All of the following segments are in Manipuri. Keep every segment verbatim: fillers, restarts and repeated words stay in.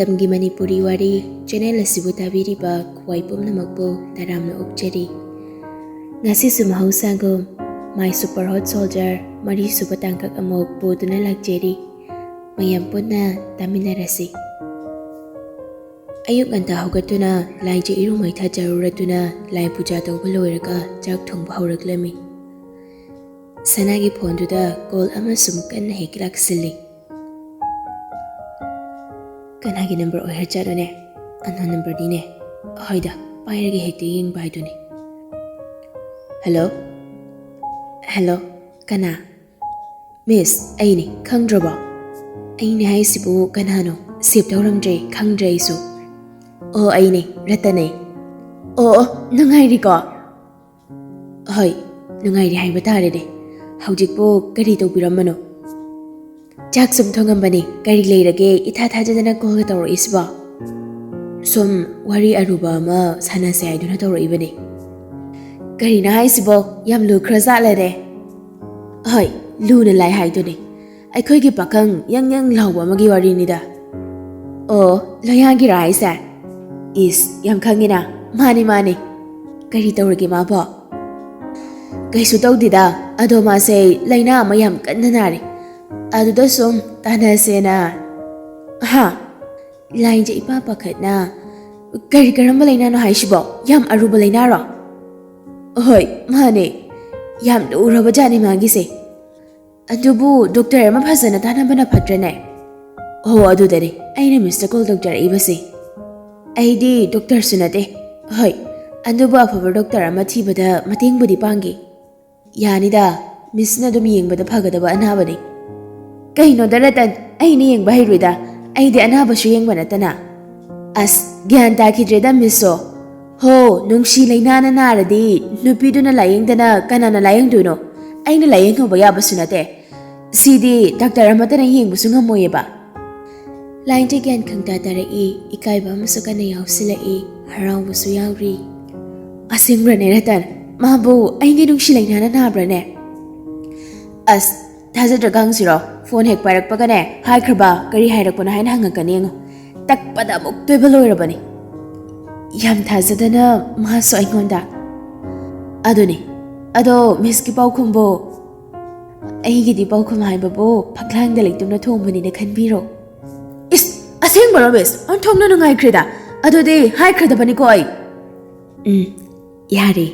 ꯃꯇꯝꯒꯤ ꯃꯅꯤꯄꯨꯔꯤ ꯋꯥꯔꯤ ꯆꯦꯅꯦꯜ ꯑꯁꯤꯕꯨ ꯇꯥꯕꯤꯔꯤꯕ ꯈ꯭ꯋꯥꯏ ꯄꯨꯝꯅꯃꯛꯄꯨ ꯇꯔꯥꯝꯅ ꯑꯣꯛꯆꯔꯤ꯫ ꯉꯁꯤꯁꯨ ꯃꯍꯧꯁꯥꯒꯨꯝ My Super Hot Soldier ꯃꯔꯤꯁꯨꯕ ꯇꯥꯡꯀꯛ ꯑꯃꯨꯛ ꯄꯨꯗꯨꯅ ꯂꯥꯛꯆꯔꯤ꯫ ꯃꯌꯥꯝ ꯄꯨꯟꯅ ꯇꯥꯃꯤꯟꯅꯔꯁꯤ꯫ ꯑꯌꯨꯛ ꯉꯟꯇꯥ ꯍꯧꯒꯠꯇꯨꯅ ꯂꯥꯏꯖ ꯏꯔꯨ ꯃꯩꯊꯥꯖꯔꯨꯔꯗꯨꯅ ꯂꯥꯏ ꯄꯨꯖꯥ ꯇꯧꯕ ꯂꯣꯏꯔꯒ ꯆꯥꯛ ꯊꯣꯡꯕ ꯍꯧꯔꯛꯂꯝꯃꯤ꯫ ꯁꯅꯥꯒꯤ ꯐꯣꯟꯗꯨꯗ ꯀꯣꯜ ꯑꯃ ꯁꯨꯝ ꯀꯟꯅ ꯍꯦꯛ ꯂꯥꯛꯁꯤꯜꯂꯤ꯫ ꯀꯅꯥꯒꯤ ꯅꯝꯕꯔ ꯑꯣꯏꯍꯥꯖꯥꯠꯅꯣꯅꯦ? ꯑꯟꯅꯣꯟ ꯅꯝꯕꯔꯅꯤꯅꯦ꯫ ꯍꯣꯏꯗ, ꯄꯥꯏꯔꯒ ꯍꯦꯛꯇ ꯌꯦꯡꯕ ꯍꯥꯏꯗꯨꯅꯤ꯫ ꯍꯜꯂꯣ? ꯍꯜꯂꯣ? ꯀꯅꯥ? ꯃꯤꯁ, ꯑꯩꯅꯤ, ꯈꯪꯗ꯭ꯔꯕꯣ? ꯑꯩꯅꯦ ꯍꯥꯏꯁꯤꯕꯨ ꯀꯅꯥꯅꯣ? ꯁꯦꯞ ꯇꯧꯔꯝꯗ꯭ꯔꯦ, ꯈꯪꯗ꯭ꯔꯦ ꯑꯩꯁꯨ꯫ ꯑꯣ, ꯑꯩꯅꯦ, ꯔꯇꯟꯅꯦ꯫ ꯑꯣ, ꯑꯣ, ꯅꯨꯡꯉꯥꯏꯔꯤꯀꯣ? ꯍꯣꯏ, ꯅꯨꯡꯉꯥꯏꯔꯤ ꯍꯥꯏꯕ ꯇꯥꯔꯦꯅꯦ꯫ ꯍꯧꯖꯤꯛꯄꯨ ꯀꯔꯤ ꯇꯧꯕꯤꯔꯝꯕꯅꯣ? ꯆꯥꯛ ꯁꯨꯝ ꯊꯣꯡꯉꯝꯕꯅꯤ꯫ ꯀꯔꯤ ꯂꯩꯔꯒꯦ ꯏꯊꯥ ꯊꯥꯖꯗꯅ ꯀꯣꯜꯒ ꯇꯧꯔꯛꯏꯁꯤꯕꯣ? ꯁꯨꯝ ꯋꯥꯔꯤ ꯑꯔꯨꯕ ꯑꯃ ꯁꯥꯟꯅꯁꯦ ꯍꯥꯏꯗꯨꯅ ꯇꯧꯔꯛꯏꯕꯅꯤ꯫ ꯀꯔꯤꯅꯣ ꯍꯥꯏꯁꯤꯕꯣ? ꯌꯥꯝ ꯂꯨꯈ꯭ꯔꯖꯥꯠꯂꯅꯦ? ꯍꯣꯏ, ꯂꯨꯅ ꯂꯥꯏ ꯍꯥꯏꯗꯨꯅꯤ꯫ ꯑꯩꯈꯣꯏꯒꯤ ꯄꯥꯈꯪ ꯌꯪ ꯌꯪ ꯂꯥꯎꯕ ꯑꯃꯒꯤ ꯋꯥꯔꯤꯅꯤꯗ꯫ ꯑꯣ, ꯂꯣꯌꯥꯒꯤꯔꯥ ꯍꯥꯏꯁꯦ? ꯏꯁ, ꯌꯥꯝ ꯈꯪꯉꯤꯅ꯫ ꯃꯥꯅꯤ, ꯃꯥꯅꯤ꯫ ꯀꯔꯤ ꯇꯧꯔꯒꯦ ꯃꯥꯕꯣ? ꯀꯩꯁꯨ ꯇꯧꯗꯦꯗ, ꯑꯗꯣ ꯃꯥꯁꯦ ꯂꯥꯏꯅꯥ ꯑꯃ ꯌꯥꯝ ꯀꯟꯅ ꯅꯥꯔꯤ꯫ ꯑꯗꯨꯗ ꯁꯨꯝ ꯇꯥꯟꯅꯁꯦꯅ꯫ ꯍꯥ? ꯂꯥꯏꯟꯁꯦ ꯏꯄꯥ ꯄꯥꯈꯠꯅ, "ꯀꯔꯤ, ꯀꯔꯝꯕ ꯂꯥꯏꯅꯥꯅꯣ ꯍꯥꯏꯁꯤꯕꯣ? ꯌꯥꯝ ꯑꯔꯨꯕ ꯂꯥꯏꯅꯥꯔꯣ?" "ꯍꯣꯏ, ꯃꯥꯅꯦ꯫ ꯌꯥꯝ ꯂꯨꯔꯕ ꯖꯥꯠꯅꯤ ꯃꯥꯒꯤꯁꯦ꯫ ꯑꯗꯨꯕꯨ ꯗꯣꯛꯇꯔ ꯑꯃ ꯐꯖꯅ ꯇꯥꯟꯅꯕꯅ ꯐꯠꯇ꯭ꯔꯅꯦ?" "ꯍꯣ, ꯑꯗꯨꯗꯅꯦ ꯑꯩꯅ ꯃꯤꯁꯇ ꯀꯣꯜ ꯇꯧꯖꯔꯛꯏꯕꯁꯦ꯫ ꯑꯩꯗꯤ ꯗꯣꯛꯇꯔꯁꯨ ꯅꯠꯇꯦ꯫ ꯍꯣꯏ, ꯑꯗꯨꯕꯨ ꯑꯐꯕ ꯗꯣꯛꯇꯔ ꯑꯃ ꯊꯤꯕꯗ ꯃꯇꯦꯡꯕꯨꯗꯤ ꯄꯥꯡꯒꯦ꯫" "ꯌꯥꯅꯤꯗ, ꯃꯤꯁꯅ ꯑꯗꯨꯝ ꯌꯦꯡꯕꯗ ꯐꯒꯗꯕ ꯑꯅꯥꯕꯅꯤ꯫" "ꯀꯩꯅꯣꯗ ꯔꯇꯟ, ꯑꯩꯅ ꯌꯦꯡꯕ ꯍꯩꯔꯣꯏꯗ꯫ ꯑꯩꯗꯤ ꯑꯅꯥꯕꯁꯨ ꯌꯦꯡꯕ ꯅꯠꯇꯅ꯫" "ꯑꯁ, ꯒ꯭ꯌꯥꯟ ꯇꯥꯈꯤꯗ꯭ꯔꯦꯗ ꯃꯤꯁꯁꯨ꯫ ꯍꯣ, ꯅꯨꯡꯁꯤ ꯂꯩꯅꯥꯅ ꯅꯥꯔꯗꯤ ꯅꯨꯄꯤꯗꯨꯅ ꯂꯥꯌꯦꯡꯗꯅ ꯀꯅꯥꯅ ꯂꯥꯌꯦꯡꯗꯣꯏꯅꯣ? ꯑꯩꯅ ꯂꯥꯌꯦꯡꯍꯧꯕ ꯌꯥꯕꯁꯨ ꯅꯠꯇꯦ꯫ ꯁꯤꯗꯤ ꯗꯥꯛꯇꯔ ꯑꯃꯠꯇꯅ ꯌꯦꯡꯕꯁꯨ ꯉꯝꯃꯣꯏꯌꯦꯕ꯫" ꯂꯥꯏꯟꯁꯦ ꯒ꯭ꯌꯥꯟ ꯈꯪꯇꯥ ꯇꯥꯔꯛꯏ, ꯏꯀꯥꯏꯕ ꯑꯃꯁꯨ ꯀꯟꯅ ꯌꯥꯎꯁꯤꯜꯂꯛꯏ, ꯍꯔꯥꯎꯕꯁꯨ ꯌꯥꯎꯔꯤ꯫ "ꯑꯁꯦꯡꯕ꯭ꯔꯅꯦ ꯔꯇꯟ? ꯃꯥꯕꯨ ꯑꯩꯒꯤ ꯅꯨꯡꯁꯤ ꯂꯩꯅꯥꯅ ꯅꯥꯕ꯭ꯔꯅꯦ?" "ꯑꯁ, ꯊꯥꯖꯗ꯭ꯔꯒ ꯍꯪꯁꯤꯔꯣ? ꯐꯣꯟ ꯍꯦꯛ ꯄꯥꯏꯔꯛꯄꯒꯅꯦ, ꯍꯥꯏꯈ꯭ꯔꯕ ꯀꯔꯤ ꯍꯥꯏꯔꯛꯄꯅꯣ ꯍꯥꯏꯅ ꯍꯪꯉꯛꯀꯅꯤ ꯌꯦꯡꯉꯣ꯫" ꯇꯛꯄꯗ ꯑꯃꯨꯛꯇꯣꯏꯕ ꯂꯣꯏꯔꯕꯅꯤ꯫ ꯌꯥꯝ ꯊꯥꯖꯗꯅ ꯃꯥꯁꯨ ꯑꯩꯉꯣꯟꯗ꯫ ꯑꯗꯨꯅꯤ꯫ ꯑꯗꯣ ꯃꯤꯁꯀꯤ ꯄꯥꯎꯈꯨꯝꯕꯨ? ꯑꯩꯒꯤꯗꯤ ꯄꯥꯎꯈꯨꯝ ꯍꯥꯏꯕꯕꯨ ꯐꯛꯂꯥꯡꯗ ꯂꯩꯇꯨꯝꯅ ꯊꯣꯡꯕꯅꯤꯅ ꯈꯟꯕꯤꯔꯣ꯫ ꯏꯁ, ꯑꯁꯦꯡꯕꯔꯣ ꯃꯤꯁ? ꯑꯣꯟꯊꯣꯛꯅ ꯅꯨꯡꯉꯥꯏꯈ꯭ꯔꯦꯗ꯫ ꯑꯗꯨꯗꯤ ꯍꯥꯏꯈ꯭ꯔꯗꯕꯅꯤꯀꯣ ꯑꯩ꯫ ꯎꯝ, ꯌꯥꯔꯦ꯫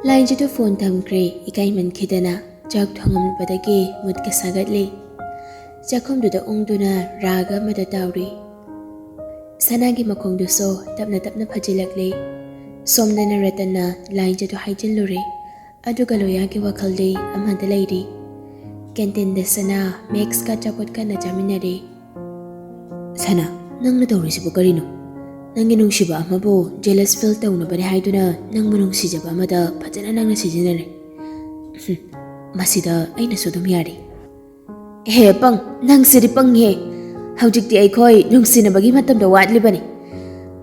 ꯂꯥꯏꯟꯁꯤꯗꯨ ꯐꯣꯟ ꯊꯝꯈ꯭ꯔꯦ, ꯏꯀꯥꯏꯃꯟꯈꯤꯗꯅ꯫ ꯆꯥꯛ ꯊꯣꯡꯉꯝꯕꯗꯒꯤ ꯃꯨꯠꯀ ꯁꯥꯒꯠꯂꯤ꯫ ꯆꯥꯛꯈꯨꯝꯗꯨꯗ ꯎꯪꯗꯨꯅ ꯔꯥꯒ ꯑꯃꯗ ꯇꯥꯎꯔꯤ꯫ ꯁꯅꯥꯒꯤ ꯃꯈꯣꯡꯗꯨꯁꯨ ꯇꯞꯅ ꯇꯞꯅ ꯐꯖꯤꯜꯂꯛꯂꯤ꯫ ꯁꯣꯝꯗꯅ ꯔꯇꯟꯅ ꯂꯥꯏꯟꯁꯤꯗꯨ ꯍꯥꯏꯖꯤꯜꯂꯨꯔꯦ꯫ ꯑꯗꯨꯒ ꯂꯣꯌꯥꯒꯤ ꯋꯥꯈꯜꯗꯤ ꯑꯃꯗ ꯂꯩꯔꯤ꯫ ꯀꯦꯟꯇꯤꯟꯗ ꯁꯅꯥ, ꯃꯦꯛꯁꯀ ꯑꯆꯥꯄꯣꯠ ꯀꯟꯅ ꯆꯥꯃꯤꯟꯅꯔꯤ꯫ ꯁꯅꯥ, ꯅꯪꯅ ꯇꯧꯔꯤꯁꯤꯕꯨ ꯀꯔꯤꯅꯣ? ꯅꯪꯒꯤ ꯅꯨꯡꯁꯤꯕ ꯑꯃꯕꯨ ꯖꯦꯂꯁ ꯐꯤꯜ ꯇꯧꯅꯕꯅꯦ ꯍꯥꯏꯗꯨꯅ ꯅꯪꯕꯨ ꯅꯨꯡꯁꯤꯖꯕ ꯑꯃꯗ ꯐꯖꯅ ꯅꯪꯅ ꯁꯤꯖꯤꯟꯅꯔꯦ꯫ ꯍꯨꯝ, ꯃꯁꯤꯗ ꯑꯩꯅꯁꯨ ꯑꯗꯨꯝ ꯌꯥꯔꯦ꯫ ꯍꯦ ꯄꯪ, ꯅꯪꯁꯤꯗꯤ ꯄꯪꯉꯤꯍꯦ꯫ ꯍꯧꯖꯤꯛꯇꯤ ꯑꯩꯈꯣꯏ ꯅꯨꯡꯁꯤꯅꯕꯒꯤ ꯃꯇꯝꯗꯣ ꯋꯥꯠꯂꯤꯕꯅꯤ꯫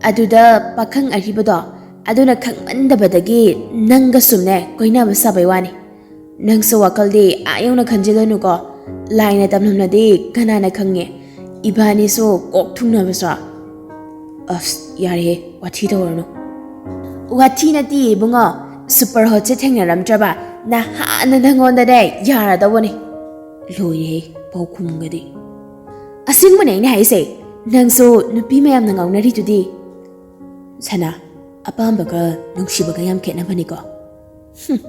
ꯑꯗꯨꯗ ꯄꯥꯈꯪ ꯑꯔꯤꯕꯗꯣ ꯑꯗꯨꯅ ꯈꯪꯃꯟꯗꯕꯗꯒꯤ ꯅꯪꯒ ꯁꯨꯝꯅꯦ ꯀꯣꯏꯅꯕ ꯁꯥꯕꯩ ꯋꯥꯅꯤ꯫ ꯅꯪꯁꯨ ꯋꯥꯈꯜꯗꯤ ꯑꯥ ꯌꯧꯅ ꯈꯟꯖꯤꯜꯂꯅꯨꯀꯣ꯫ ꯂꯥꯏꯅ ꯇꯝꯂꯝꯂꯗꯤ ꯀꯅꯥꯅ ꯈꯪꯉꯦ? ꯏꯕꯥꯅꯤꯁꯨ ꯀꯣꯛ ꯊꯨꯡꯅꯕꯁꯨ꯫ ꯑꯁ, ꯌꯥꯔꯦꯍꯦ, ꯋꯥꯊꯤ ꯇꯧꯔꯅꯨ꯫ ꯋꯥꯊꯤ ꯅꯠꯇꯦ ꯏꯕꯨꯡꯉꯣ, ꯁꯨꯄꯔ ꯍꯣꯠꯁꯦ ꯊꯦꯡꯅꯔꯝꯗ꯭ꯔꯕ ꯅꯍꯥꯟꯅ ꯅꯪꯉꯣꯟꯗꯅꯦ ꯌꯥꯔꯗꯧꯕꯅꯦ꯫ ꯂꯣꯏꯔꯦꯍꯦ, ꯄꯥꯎꯈꯨꯝꯒꯗꯤ꯫ ꯑꯁꯦꯡꯕꯅꯦ ꯑꯩꯅ ꯍꯥꯏꯁꯦ, ꯅꯪꯁꯨ ꯅꯨꯄꯤ ꯃꯌꯥꯝꯅ ꯉꯥꯎꯅꯔꯤꯗꯨꯗꯤ꯫ ꯁꯅꯥ, ꯑꯄꯥꯝꯕꯒ ꯅꯨꯡꯁꯤꯕꯒ ꯌꯥꯝ ꯈꯦꯠꯅꯕꯅꯤꯀꯣ꯫ ꯍꯨꯝ,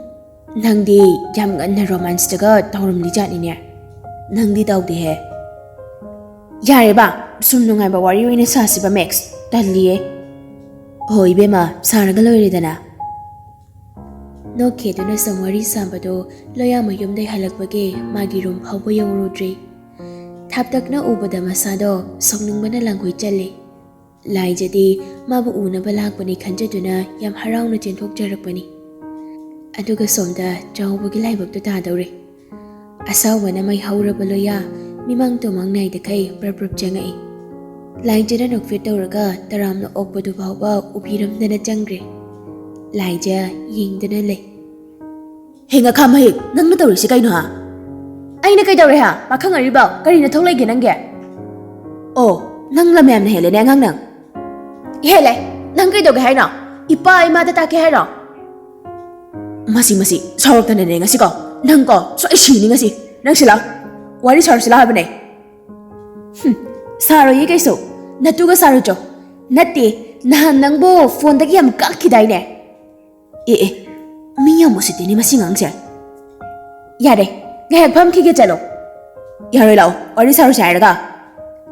ꯅꯪꯗꯤ ꯌꯥꯝ ꯉꯟꯅ ꯔꯣꯃꯥꯟꯁꯇꯒ ꯇꯧꯔꯝꯂꯤ ꯖꯥꯠꯅꯤꯅꯦ꯫ ꯅꯪꯗꯤ ꯇꯧꯗꯦꯍꯦ꯫ ꯌꯥꯔꯦꯕ, ꯁꯨꯝ ꯅꯨꯡꯉꯥꯏꯕ ꯋꯥꯔꯤ ꯑꯣꯏꯅ ꯁꯥꯁꯤꯕ ꯃꯦꯛꯁ, ꯇꯜꯂꯤꯌꯦ꯫ ꯍꯣꯏ ꯏꯕꯦꯝꯃ, ꯁꯥꯔꯒ ꯂꯣꯏꯔꯦꯗꯅ꯫ ꯅꯣꯛꯈꯤꯗꯨꯅ ꯁꯨꯝ ꯋꯥꯔꯤ ꯁꯥꯕꯗꯣ ꯂꯣꯌꯥ ꯃꯌꯨꯝꯗꯩ ꯍꯜꯂꯛꯄꯒꯤ ꯃꯥꯒꯤ ꯔꯨꯝ ꯐꯥꯎꯕ ꯌꯧꯔꯨꯗ꯭ꯔꯤ꯫ ꯊꯥꯞꯇꯛꯅ ꯎꯕꯗ ꯃꯁꯥꯗꯣ ꯁꯥꯎꯅꯤꯡꯕꯅ ꯂꯥꯡꯒꯣꯏ ꯆꯜꯂꯤ꯫ ꯂꯥꯏꯖꯗꯤ ꯃꯥꯕꯨ ꯎꯅꯕ ꯂꯥꯛꯄꯅꯤ ꯈꯟꯖꯗꯨꯅ ꯌꯥꯝ ꯍꯔꯥꯎꯅ ꯆꯦꯟꯊꯣꯛꯆꯔꯛꯄꯅꯤ꯫ ꯑꯗꯨꯒ ꯁꯣꯝꯗ ꯆꯥꯎꯕꯒꯤ ꯂꯥꯏꯕꯛꯇꯨ ꯇꯥꯗꯧꯔꯦ꯫ ꯑꯁꯥꯎꯕꯅ ꯃꯩ ꯍꯧꯔꯕ ꯂꯣꯌꯥ ꯃꯤꯃꯥꯡ ꯇꯨꯃꯥꯡ ꯅꯥꯏꯗꯈꯩ ꯄ꯭ꯔꯞ ꯄ꯭ꯔꯞ ꯆꯪꯉꯛꯏ꯫ ꯂꯥꯏꯖꯅ ꯅꯣꯛꯐꯦꯠ ꯇꯧꯔꯒ ꯇꯔꯥꯝꯅ ꯑꯣꯛꯄꯗꯨ ꯐꯥꯎꯕ ꯎꯕꯤꯔꯝꯗꯅ ꯆꯪꯈ꯭ꯔꯦ꯫ ꯂꯥꯏꯖ ꯌꯦꯡꯗꯅ ꯂꯩ꯫ ꯍꯦ ꯉꯈꯥ ꯃꯍꯤꯛ, ꯅꯪꯅ ꯇꯧꯔꯤꯁꯤ ꯀꯩꯅꯣ ꯍꯥ? ꯑꯩꯅ ꯀꯩꯗꯧꯔꯦ ꯍꯥ? ꯄꯥꯈꯪ ꯑꯔꯤꯕ, ꯀꯔꯤ ꯅꯊꯧ ꯂꯩꯒꯦ ꯅꯪꯒꯤ? ꯑꯣ, ꯅꯪ ꯂꯝ ꯌꯥꯝꯅ ꯍꯦꯜꯂꯦꯅꯦ, ꯑꯉꯥꯡ ꯅꯪ꯫ ꯍꯦꯜꯂꯦ? ꯅꯪ ꯀꯩꯗꯧꯒꯦ ꯍꯥꯏꯅꯣ? ꯏꯄꯥ ꯏꯃꯥꯗ ꯇꯥꯛꯀꯦ ꯍꯥꯏꯔꯣ? ꯃꯁꯤ, ꯃꯁꯤ, ꯁꯥꯎꯔꯛꯇꯅꯅꯦ ꯉꯁꯤꯀꯣ꯫ ꯅꯪꯀꯣ, ꯁꯣꯏ ꯁꯤꯅꯤ ꯉꯁꯤ꯫ ꯅꯪ ꯁꯤ ꯂꯥꯎ꯫ ꯋꯥꯔꯤ ꯁꯥꯔꯨꯁꯤ ꯂꯥꯎ ꯍꯥꯏꯕꯅꯦ꯫ ꯍꯨꯝ, ꯁꯥꯔꯣꯏꯌꯦ ꯀꯩꯁꯨ꯫ ꯅꯠꯇꯨꯒ ꯁꯥꯔꯨꯆꯣ꯫ ꯅꯠꯇꯦ, ꯅꯍꯥꯟ ꯅꯪꯕꯨ ꯐꯣꯟꯗꯒꯤ ꯌꯥꯝ ꯀꯛꯈꯤꯗꯥꯏꯅꯦ? ꯑꯦ, ꯑꯦ, ꯃꯤ ꯌꯥꯝ ꯎꯁꯤꯠꯇꯦꯅꯦ ꯃꯁꯤ ꯉꯥꯡꯁꯦ꯫ ꯌꯥꯔꯦ, ꯉꯥꯏꯍꯥꯛ ꯐꯝꯈꯤꯒꯦ, ꯆꯠꯂꯣ꯫ ꯌꯥꯔꯣꯏ, ꯂꯥꯛꯑꯣ, ꯋꯥꯔꯤ ꯁꯥꯔꯨꯁꯦ ꯍꯥꯏꯔꯒ꯫